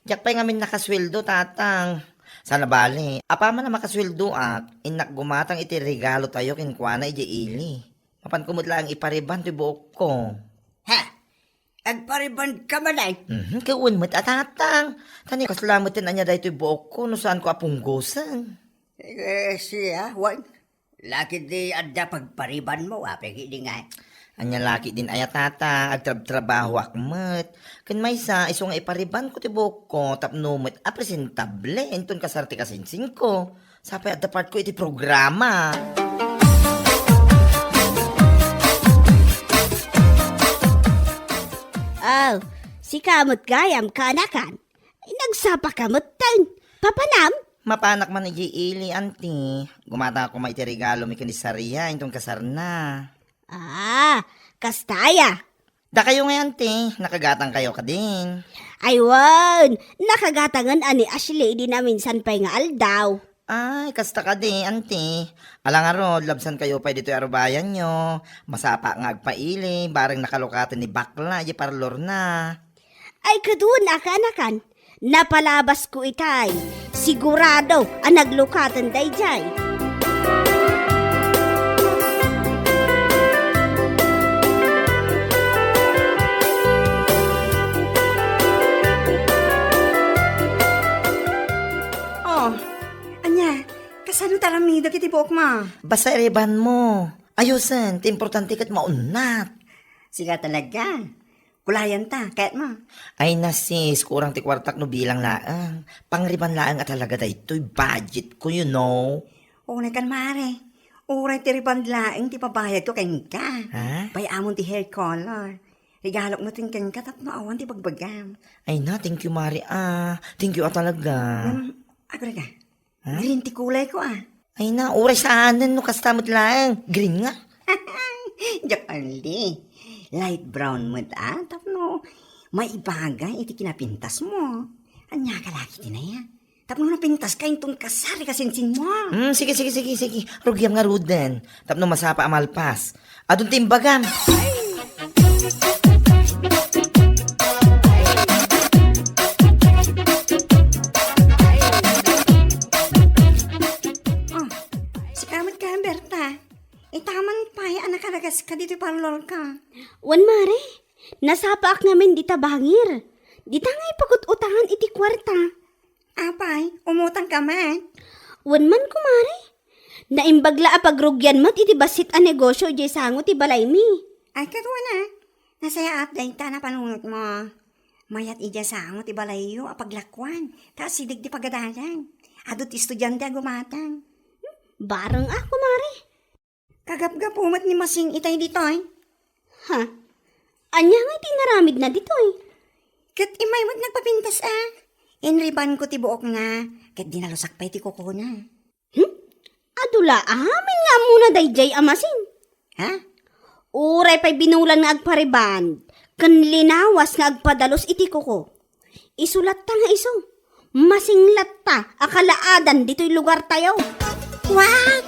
Diak pay ngamin nakasueldo, Tatang. Sana bale, apaman a makasueldoak, innak gumatang iti regalo tayo kenkuana idiay ili. Mapanko met laeng ipariban ti buokko. Ha? Agparibanka manen? Mhm, ket wen met a, Tatang. Ta ni kasla met ti ania daytoy buokko no saanko a punggosen. Eh, siya, wen. Laketdi adda pagparibanmo, apay ketdi ngay. Ania laketdin aya, Tatang, agtrabtrabahoak met. Ken maysa, isu nga iparibanko ti buokko tapno met a presentable inton kasar ti kasinsinko. Sapay adda partko iti programa. Aw, sika met gayam, kaanakan. Nagsapaka metten. Papanam? Mapanak man idiay ili, Auntie. Gumatangak koma iti regalomi ken ni Saria inton kasarna. Ah, kasta aya? Dakayo ngay, Auntie, nakagatangkayo kadin? Ay wen, nakagatangna ni Ashley idi naminsan pay nga aldaw. Ay, kasta kadi, Auntie. Ala ngarud, labsankayo pay ditoy arubayanyo. Masapa nga agpaili, bareng nakalukaten ni bakla idiay parlorna. Ay, ket wen a, kaanakan, napalabasko itay. Sigurado a naglukaten daydiay. Oh, ania, kasano ti aramidek iti buokmo? Basta iribanmo. Ayusen, ti importante ket maunnat. Sika talaga. Kulayanta, kayatmo? Ay na, sis, kurang ti kuartak no bilang laeng. Pangriban laeng a talaga daytoy budgetko, you know. Unay kan, mare. Uray ti rebond laeng ti pabayadko kenka. Ha? Pay-amon ti hair color. Regalok met kenka tapno awan ti bagbagam. Ay na, thank you, Mare, ah. Thank you, ah, talaga. Hmm, agura ka. Ha? Green ti kulayko, ah. Ay na, uray saanen no kasta met laeng. Green nga. Diak, Arlie. Light brown met, ah. Tapno maibagay iti kinapintasmo. Ania ka laki ti naya? Tapno napintaska inton kasar ti kasinsinmo. Hmm, sige, sige, sige, sige. Rugiam ngaruden. Tapno masapa a malpas. Adun ti imbagam. Oh, sika met ka, Berta. Itaman pay a nakaragaska ditoy parlorka. Wen, Mare. Nasapaak ngamin dita bangir. Dita nga ipagut-utangan iti kuarta. Apay, umutangka met? Wen man, kumare. Naimbag la a pagrugian met iti bassit a negosio idiay sango ti balaymi. Ay, ket wen a, nasayaat dayta a panunotmo. Mayat idiay sango ti balayyo a paglakuan, ta asideg ti pagadalan. Adu ti estudiante a gumatang. Bareng a, kumare. Kagapgapu met ni Masing itay ditoy. Ha? Ania ngay ti inaramidna ditoy? Ket immay met nagpapintas a. Inrebanko ti buokna, ket dinalusak pay ti kukona. Hmm? Adu la amin nga ammona daydiay a Masing. Ha? Uray pay binulan nga agparebond, ken linawas nga agpadalus iti kuko. Isu latta nga isu. Masing latta a kalaadan ditoy lugartayo. What?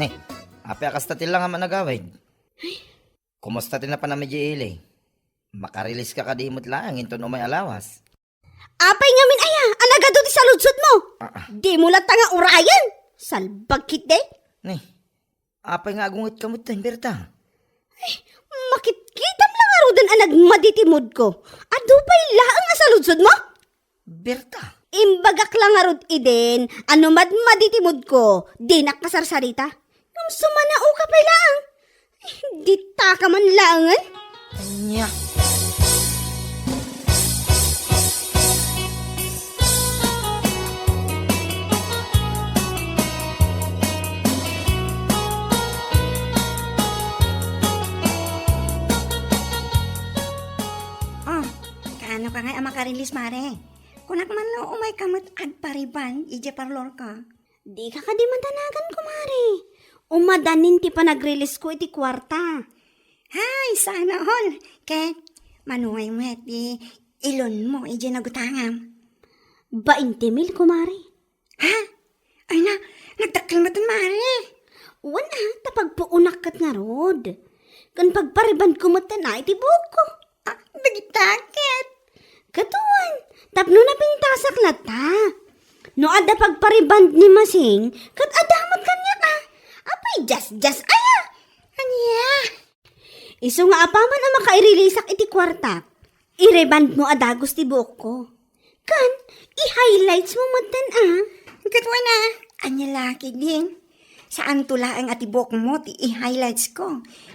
Ne, apay a kasta ti langam a nagawid? Kumusta ti napanam idiay ili? Makarelease ka kadi met laeng inton umay a lawas? Apay ngamin aya a nagadu ti saludsodmo? Ah, ah. Dimo latta nga urayen? Salbag ketdi. Ni, apay nga agungetka metten, Berta? Ay, makitkitam la ngaruden a nagmadi ti moodko. Adu pay laeng a saludsodmo? Berta. Imbagak la ngarud idin a no madmadi ti moodko, dinak kasarsarita. Ngem sumanaoka pay laeng. Ditaka man laengen. Ania? Oh, kaano ka ngay a makarelease, Mare? Kunak man no, umayka met agparebond idiay parlorko. Dika kadi madanagan, kumare. Umadanin ti panagreleasesko iti kuarta. Hay, sana all. Ket, mano ngay met ti ilonmo idiay nagutangam? Bainte mil, kumare. Ha? Ay na, nagdakkel met, mare. Wen a, ta pagpuonak ket ngarud. Ken pagparebondko met a iti buokko. Ah, dagita ket? Ket wen, tapno napintasak latta. No adda pagparebond ni Masing, ket adda met kaniak a. Apay, jas-jas aya? Ania? Isu nga apaman a makaireleaseak iti kuartak, irebondmo a dagus ti buokko. Ken, i-highlightsmo metten a. Ket wen a, ania la ketdin? Saanto laeng a ti buokmo ti i-highlightsko.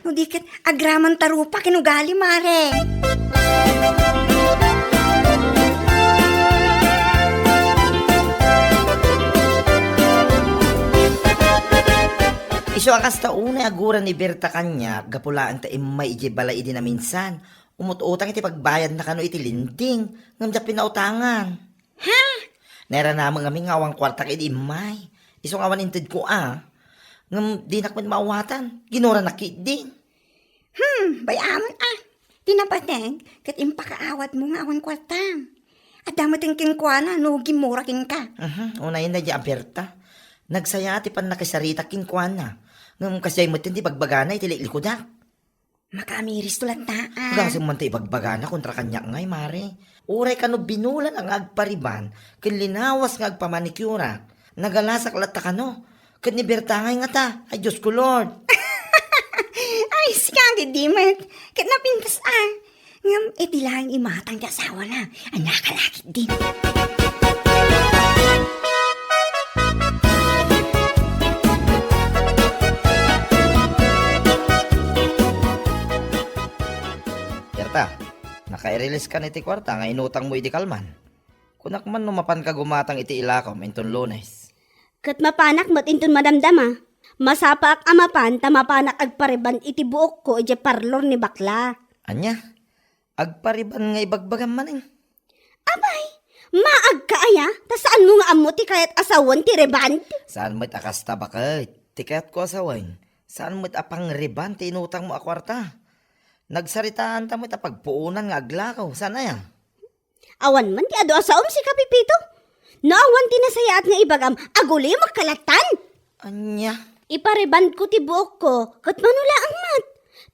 No di ket agramanta rupa ken ugali, mare. Isu a kasta unay agura ni Berta kaniak, gapu laeng ta immay idiay balay idi naminsan. Umut-utang iti pagbayadna kano iti lending, ngem diak pinautangan. Ha? Nairanamek ngamin nga awan kuartak idi immay. Isu nga awan intedko a. Ngem dinak met maawatan. Ginuranak ketdin. Hmm, bay-amon a. Ti napateg, ket impakaawatmo nga awan kuartam. Adda met kenkuana no gimmura kenka. Mhm, unay na di a Berta. Nagsaya ti pannakisaritak kenkuana. Ngem kasdiay met ti bagbagana iti liklikudak. Makaamiristo latta a. Gasem man ta ibagbagana kontra kaniak ngay, mare. Uray kano binulan nga agparebond ken linawas nga agpamanicure. Nagalasak latta kano. Ket ni Berta ngay ngata. Ay, Diosko, Lord. Ay, sika, di met. Ket napintas a. Ngem iti laeng imatang ti asawana, ania ka la ketdin? Berta, nakairelease kan iti kuarta nga inutangmo idi kalman. Kunak man no mapanka gumatang iti ilakom inton Lunes. Ket mapanak met inton madamdama. Masapaak a mapan ta mapanak agpareband iti buokko idiay parlor ni bakla. Ania? Agpareband nga ibagbagam manen? Apay, maagka aya? Ta saanmo nga ammo ti kayat a sawen ti reband? Saan met a kasta, baket. Ti kayatko a sawen, saan met a pangreband ti inutangmo a kuarta. Nagsaritaanta met a pagpuonan nga aglakaw. Saan aya? Awan man ti adu a saom, sika Pepito. No awan ti nasayaat nga ibagam, agulimek ka lattan. Ania? Iparebandko ti buokko, ket mano laeng met?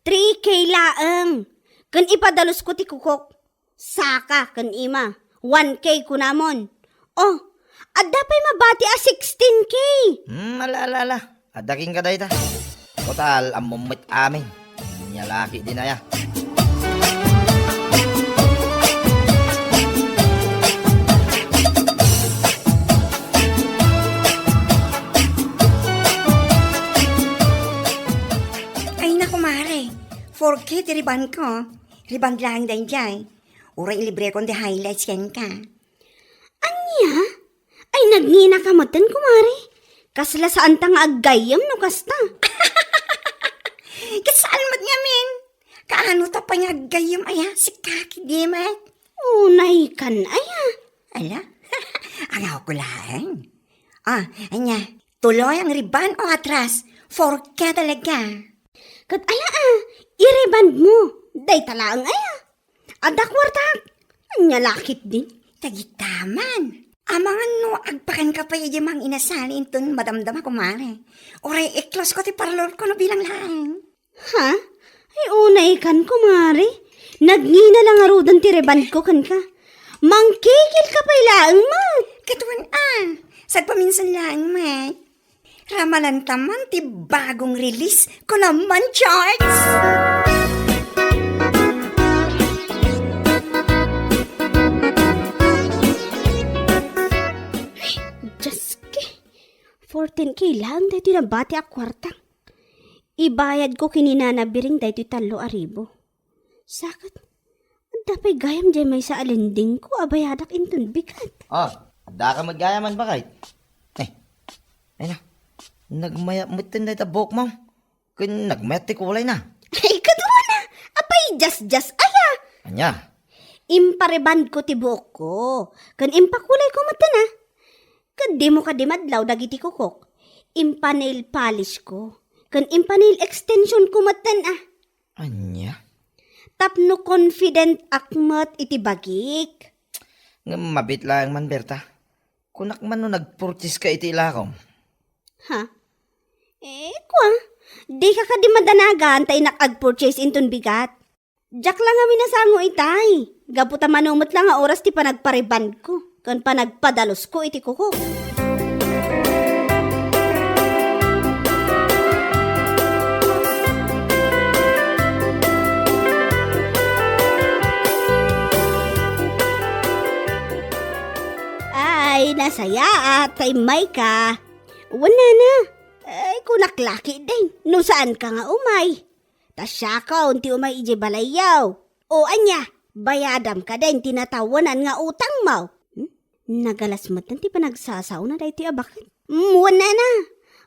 Three K laeng. Ken ipadalusko ti kukok. Saka ken ima. One K kunamon. Oh, adda pay mabati a sixteen K. Hmm, ala, ala, ala. Adda kenka dayta. Total, ammom met amin. Ania la ketdin aya? Ay, naku, mare. Four K ti rebandko. Reband laeng daydiay. Uray ilibrekon ti highlights kenka. Ania? Ay, nagngina ka metten, kumare. Kasla saanta nga aggayyem no kasta. Kasaan met ngamin? Kaano ta pay nga aggayyem aya? Sika ketdi met. Unaykan aya? Ala? Agawko laeng. Ah, ania? Tuloy ang reband o atras? Four K talaga. Ket aya a, irebandmo. Dayta laeng aya? Adda kuartak. Ania la ketdin? Dagita man. Amangan no agpakanka pay idiay manginasal inton madamdama, kumare. Uray i-close ko ti parlorko no bilang laeng. Ha? Ay, unaykan, kumare. Nagngina la ngaruden ti rebandko kenka. Mangkikilka pay laeng met. Ket wen a, sagpaminsan laeng met. Ramananta man ti bagong release ko naman, Charles! Ay, Diyos ko. Fourteen K lang daytoy nabati a kuarta. Ibayadko ken ni Nana Biring daytoy tallo a ribu. Saket, adda pay gayam diay maysa a lendingko a bayadak inton bigat. Oh, adda ka met gayamen, baket. Eh, ay na, nagmayat metten dayta buokmo. Ken nagmayat ti kulayna. Ay, ket wen a, apay, diasdias aya? Ania? Imparebandko ti buokko, ken impakulayko metten a. Ket dimo kadi madlaw dagiti kukok. Impanail polish ko, ken impanail extension ko metten a. Ania? Tapno confident ak met iti bagik. Ngem mabiit laeng man, Berta. Kunak man no nagpurchase ka iti ilakom. Ha? Eh, kua, dika kadi madanagan ta innak agpurchase inton bigat. Diak la ngamin a sango itay. Gapu ta mano met la nga oras ti panagparebandko ken panagpadalusko iti kukok. Ay, nasayaat ta immayka. Wen, nana. Ay, kunak la ketdin, no saanka nga umay. Ta siakon ti umay idiay balayyo. O ania, bayadam kadin ti natawenan nga utangmo? Hmm? Nagalas metten ti panagsasaona daytoy a baket. Mm, wen, nana.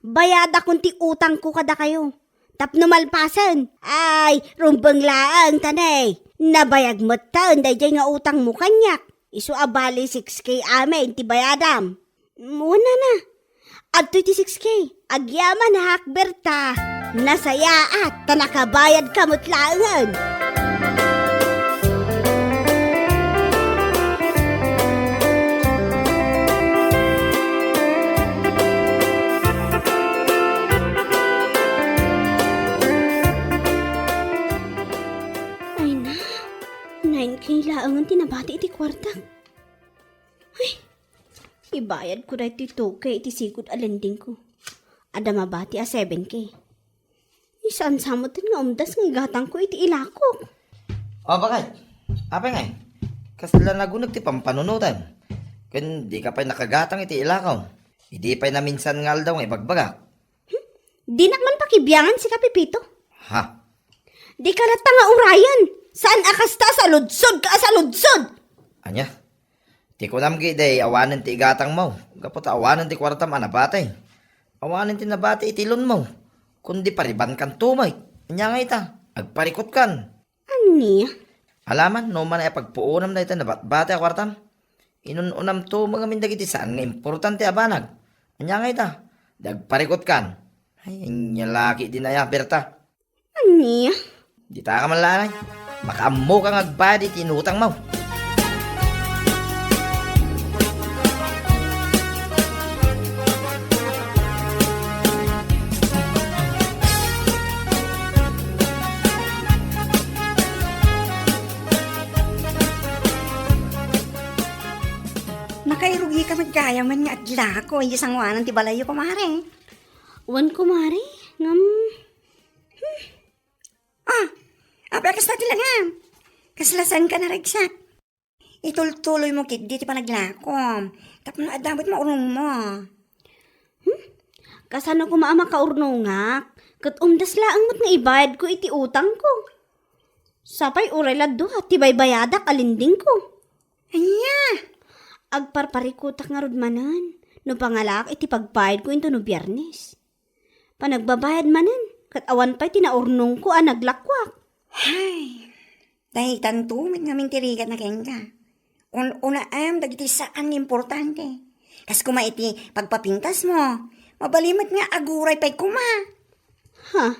Bayadakon ti utangko kadakayo. Tapno malpasen, ay, rumbeng laeng ta ne. Nabayag metten daydiay nga utangmo kaniak. Isu a bali six K amin ti bayadam. Wen, nana. Adtoy ti six K. Agyaman, Hakberta. Nasayaat ta nakabayadka met laengen. Ay na, nine K laengen ti nabati iti kuartak. Ay, ibayadko daytoy two K iti sigud a lendingko. Adda mabati a seven K. Saan sa metten nga umdas nga igatangko iti ilakok? O, baket? Apay ngay? Kasla naguneg ti pampanunotem. Ken dika pay nakagatang iti ilakom. Idi pay naminsan nga aldaw nga ibagbagak. Hmm? Dinak man pakibiangan, sika Pepito. Ha? Dika latta nga urayen. Saan a kasta a saludsodka a saludsod? Ania? Ti kunam ketdi, awanen ti igatangmo, gapu ta awanen ti kuartam a nabati. Awanen ti nabati iti loanmo, kundi paribankanto met. Ania ngay ita? Agparikutkan. Ania? Alaman, no man ay pagpuonam dayta nabatbati a kuartam. Inun-unamto met ngamin dagiti saan nga importante a banag. Ania ngay ita? Di agparikutkan. Ay, ania la ketdin aya, Berta? Ania? Dita ka man laeng. Makaammoka nga agbayad iti inutangmo. Nakairugika met gayamen nga aglako idiay sangoanan ti balayyo, kumare. Wen, kumare, ngem, hmm. Ah, apay a kasta ti langam? Kasla saanka naragsak? Itultuloymo ketdi ti panaglakom tapno adda met maurnongmo. Hmm? Kasano koma a makaurnongak? Ket umdas laeng met nga ibayadko iti utangko. Sapay uray la dua ti baybayadak a lendingko. Ania? Agparparikutak ngarud manen no pangalaak iti pagbayadko intono Biernes. Panagbabayad manen, ket awan pay ti naurnongko a naglakuak. Hay, daytanto met ngamin ti rigatna kenka. Un-unaem dagiti saan nga importante. Kas koma iti pagpapintasmo, mabalin met nga aguray pay koma. Ha?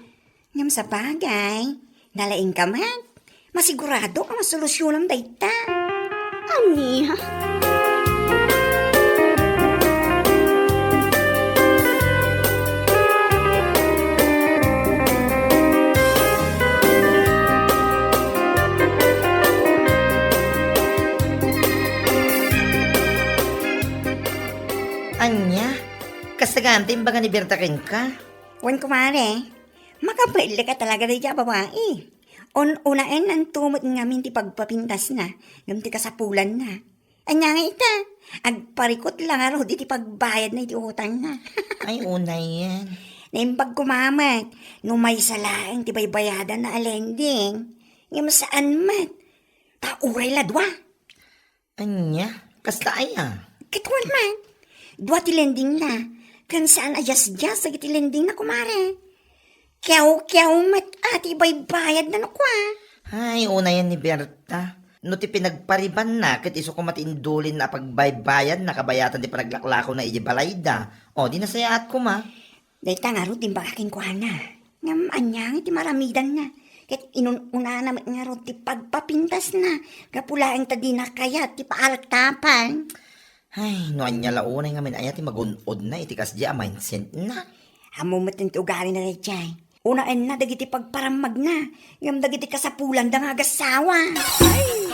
Ngem sabagay, nalaingka met. Masigurado a masolusyonam dayta. Ania? Ania? Kasta gayam ti imbaga ni Berta kenka? Wen, kumare. Makabaellek a talaga daydiay a babai. Un-unaennanto met ngamin ti pagpapintasna ngem ti kasapulanna. Ania nga ita? Agparikut la ngarud iti pagbayadna iti utangna. Ay, unayen. Naimbag koma met no maysa laeng ti baybayadanna a lending. Ngem saan met. Ta uray la dua. Ania? Kasta aya? Ket wen man, dua ti lendingna, ken saan a diasdias dagiti lendingna, kumare. Kiawkiaw met a ti ibaybayadna no kua. Ay, unayen ni Berta. No ti pinagparibanna, ket isu koma ti indulinna a pagbaybayadna kabayatan ti panaglaklakona idiay balayda. O, di nasayaat koma. Dayta ngarud ti imbagak kenkuana. Ngem ania nga ti maramidanna? Ket inun-unana met ngarud ti pagpapintasna gapu laeng ta dina kayat ti paaltapan. Ay, no ania la unay ngamin aya ti magun-odna iti kasdiay a mindsetna? Ammo met ti ugalina daydiay. Unaenna dagiti pagparammagna, ngem dagiti kasapulanda nga agassawa. Ay!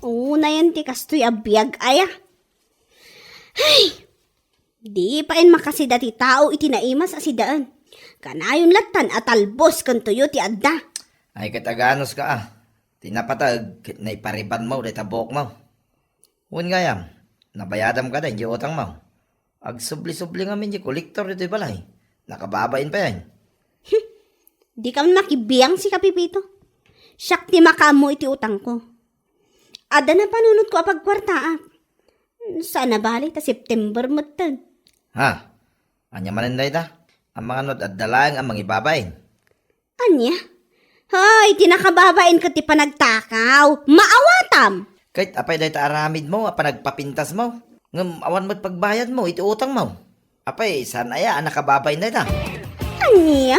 Unayen ti kastoy a biag aya. Ay! Di payen makasida ti tao iti naimas a sidaen. Kanayon lattan a talbos ken tuyo ti adda. Ay, ket aganos ka a. Ti napateg ket naiparibanmo dayta buokmo. Wen gayam, nabayadam kada iti utangmo. Agsubli-subli ngamin ti kolektor ditoy balay. Nakababain payen. Dika man makibiang, sika, Pepito. Siak ti makaammo iti utangko. Adda napanunotko a pagkuartaak. Saan a bale ta September metten. Ha? Ania manen dayta? Amangan no adda laeng a mangibabain. Ania? Hay, ti nakababain ket ti panagtakaw. Maawatam! Ket apay dayta aramidmo a panagpapintasmo? Ngem awan met pagbayadmo iti utangmo. Apay, saan aya a nakababain dayta? Ania?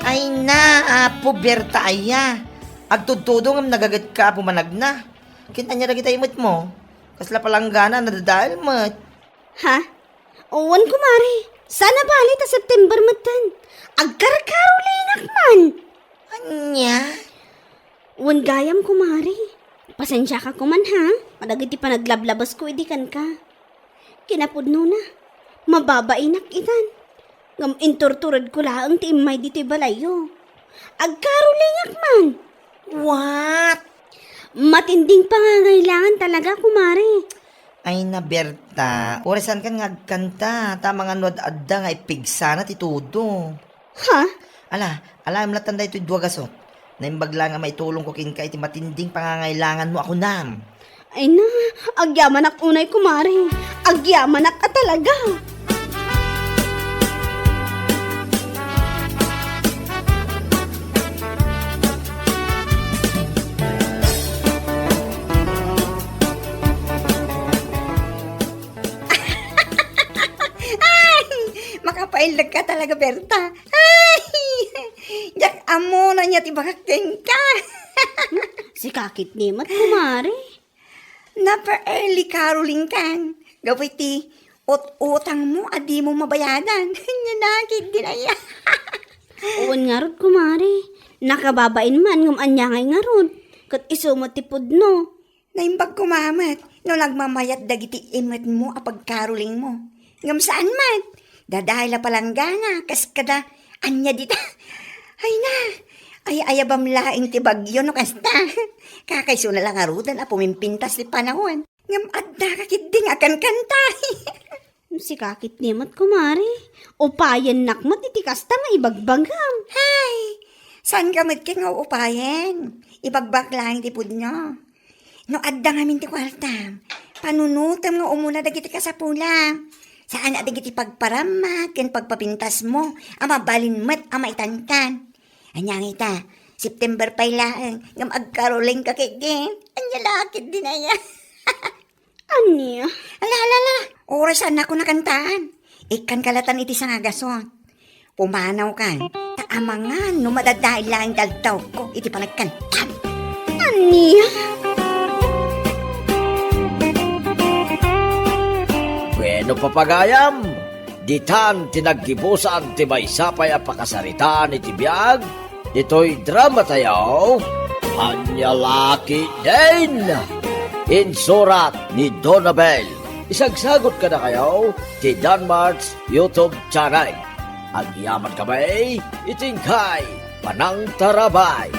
Ay na, Apo Berta aya. Agtudtudo ngem nagagetka a pumanagna. Ket ania dagiti imetmo? Kasla palanggana, nadadael met. Ha? Wen, kumare. Saan a bale ta September metten. Agkarkaro lingak man. Ania? Wen gayam, kumare. Pasensiaka koman, ha? Kadagiti panaglablabesko idi kenka. Kinapudnona, mababainak itan. Ngem inturturedko laeng ti immay ditoy balayyo. Agkarulingak man. What? Matinding pangangailangan talaga, kumare. Ay na, Berta. Orasan kan nga agkanta. Tama nga no ad-adda nga ipigsana ti todo. Ha? Ala, alaem lattan daytoy dua gasut. Naimbag la nga maitulongko kenka iti matinding pangangailanganmo a kunam. Ay na, agyamanak unay, kumare. Agyamanak a talaga. Ay! Makapaillag ka talaga, Berta. Ay! Diak ammo no ania ti ibagak kenka. Sika ketdi met, kumare. Napa-early caroling kan. Gapu iti ut-utangmo a dimo mabayadan. Ania na ketdin aya. Wen ngarud, kumare. Nakababain man ngem ania ngay ngarud. Ket isu met ti pudno. Naimbag koma met no nagmamayat dagiti imetmo a pagkarulingmo. Ngem saan met, dadael a palanggana kas kada ania dita. Ay na, ay-ayabam laeng ti bagyo no kasta. Kakaisuna la ngaruden a pumimpintas ti panawen. Ngem addaka ketdi nga agkankanta. Sika ketdi met, kumare. Upayennak met iti kasta nga ibagbagam. Hay, saanka met ket nga upayen. Ibagbagak laeng ti pudno. No adda ngamin ti kuartam, panunotem nga umuna dagiti kasapulam. Saan a dagiti pagparammak ken pagpapintasmo a mabalin met a maitantan. Ania nga ita, September pay laeng ngem agkarulingka ketdi. Ania la ketdin aya. Ania? Ala, ala, ala. Oras a nako nakantaan. Ikkanka latan iti sangagasut. Pumanawkan, ta amangan no madadael laeng ti aldaw ko iti panagkantam. Ania? Bueno, papagayam, ditan ti naggibusan ti maysa pay a pakasaritaan iti biag ditoy dramatayo, Ania La Ketdin! Insurat ni Donabel. Isagsagut kadakayo ti Danmart's YouTube channel. Agyamankami iti inkay panangtarabay.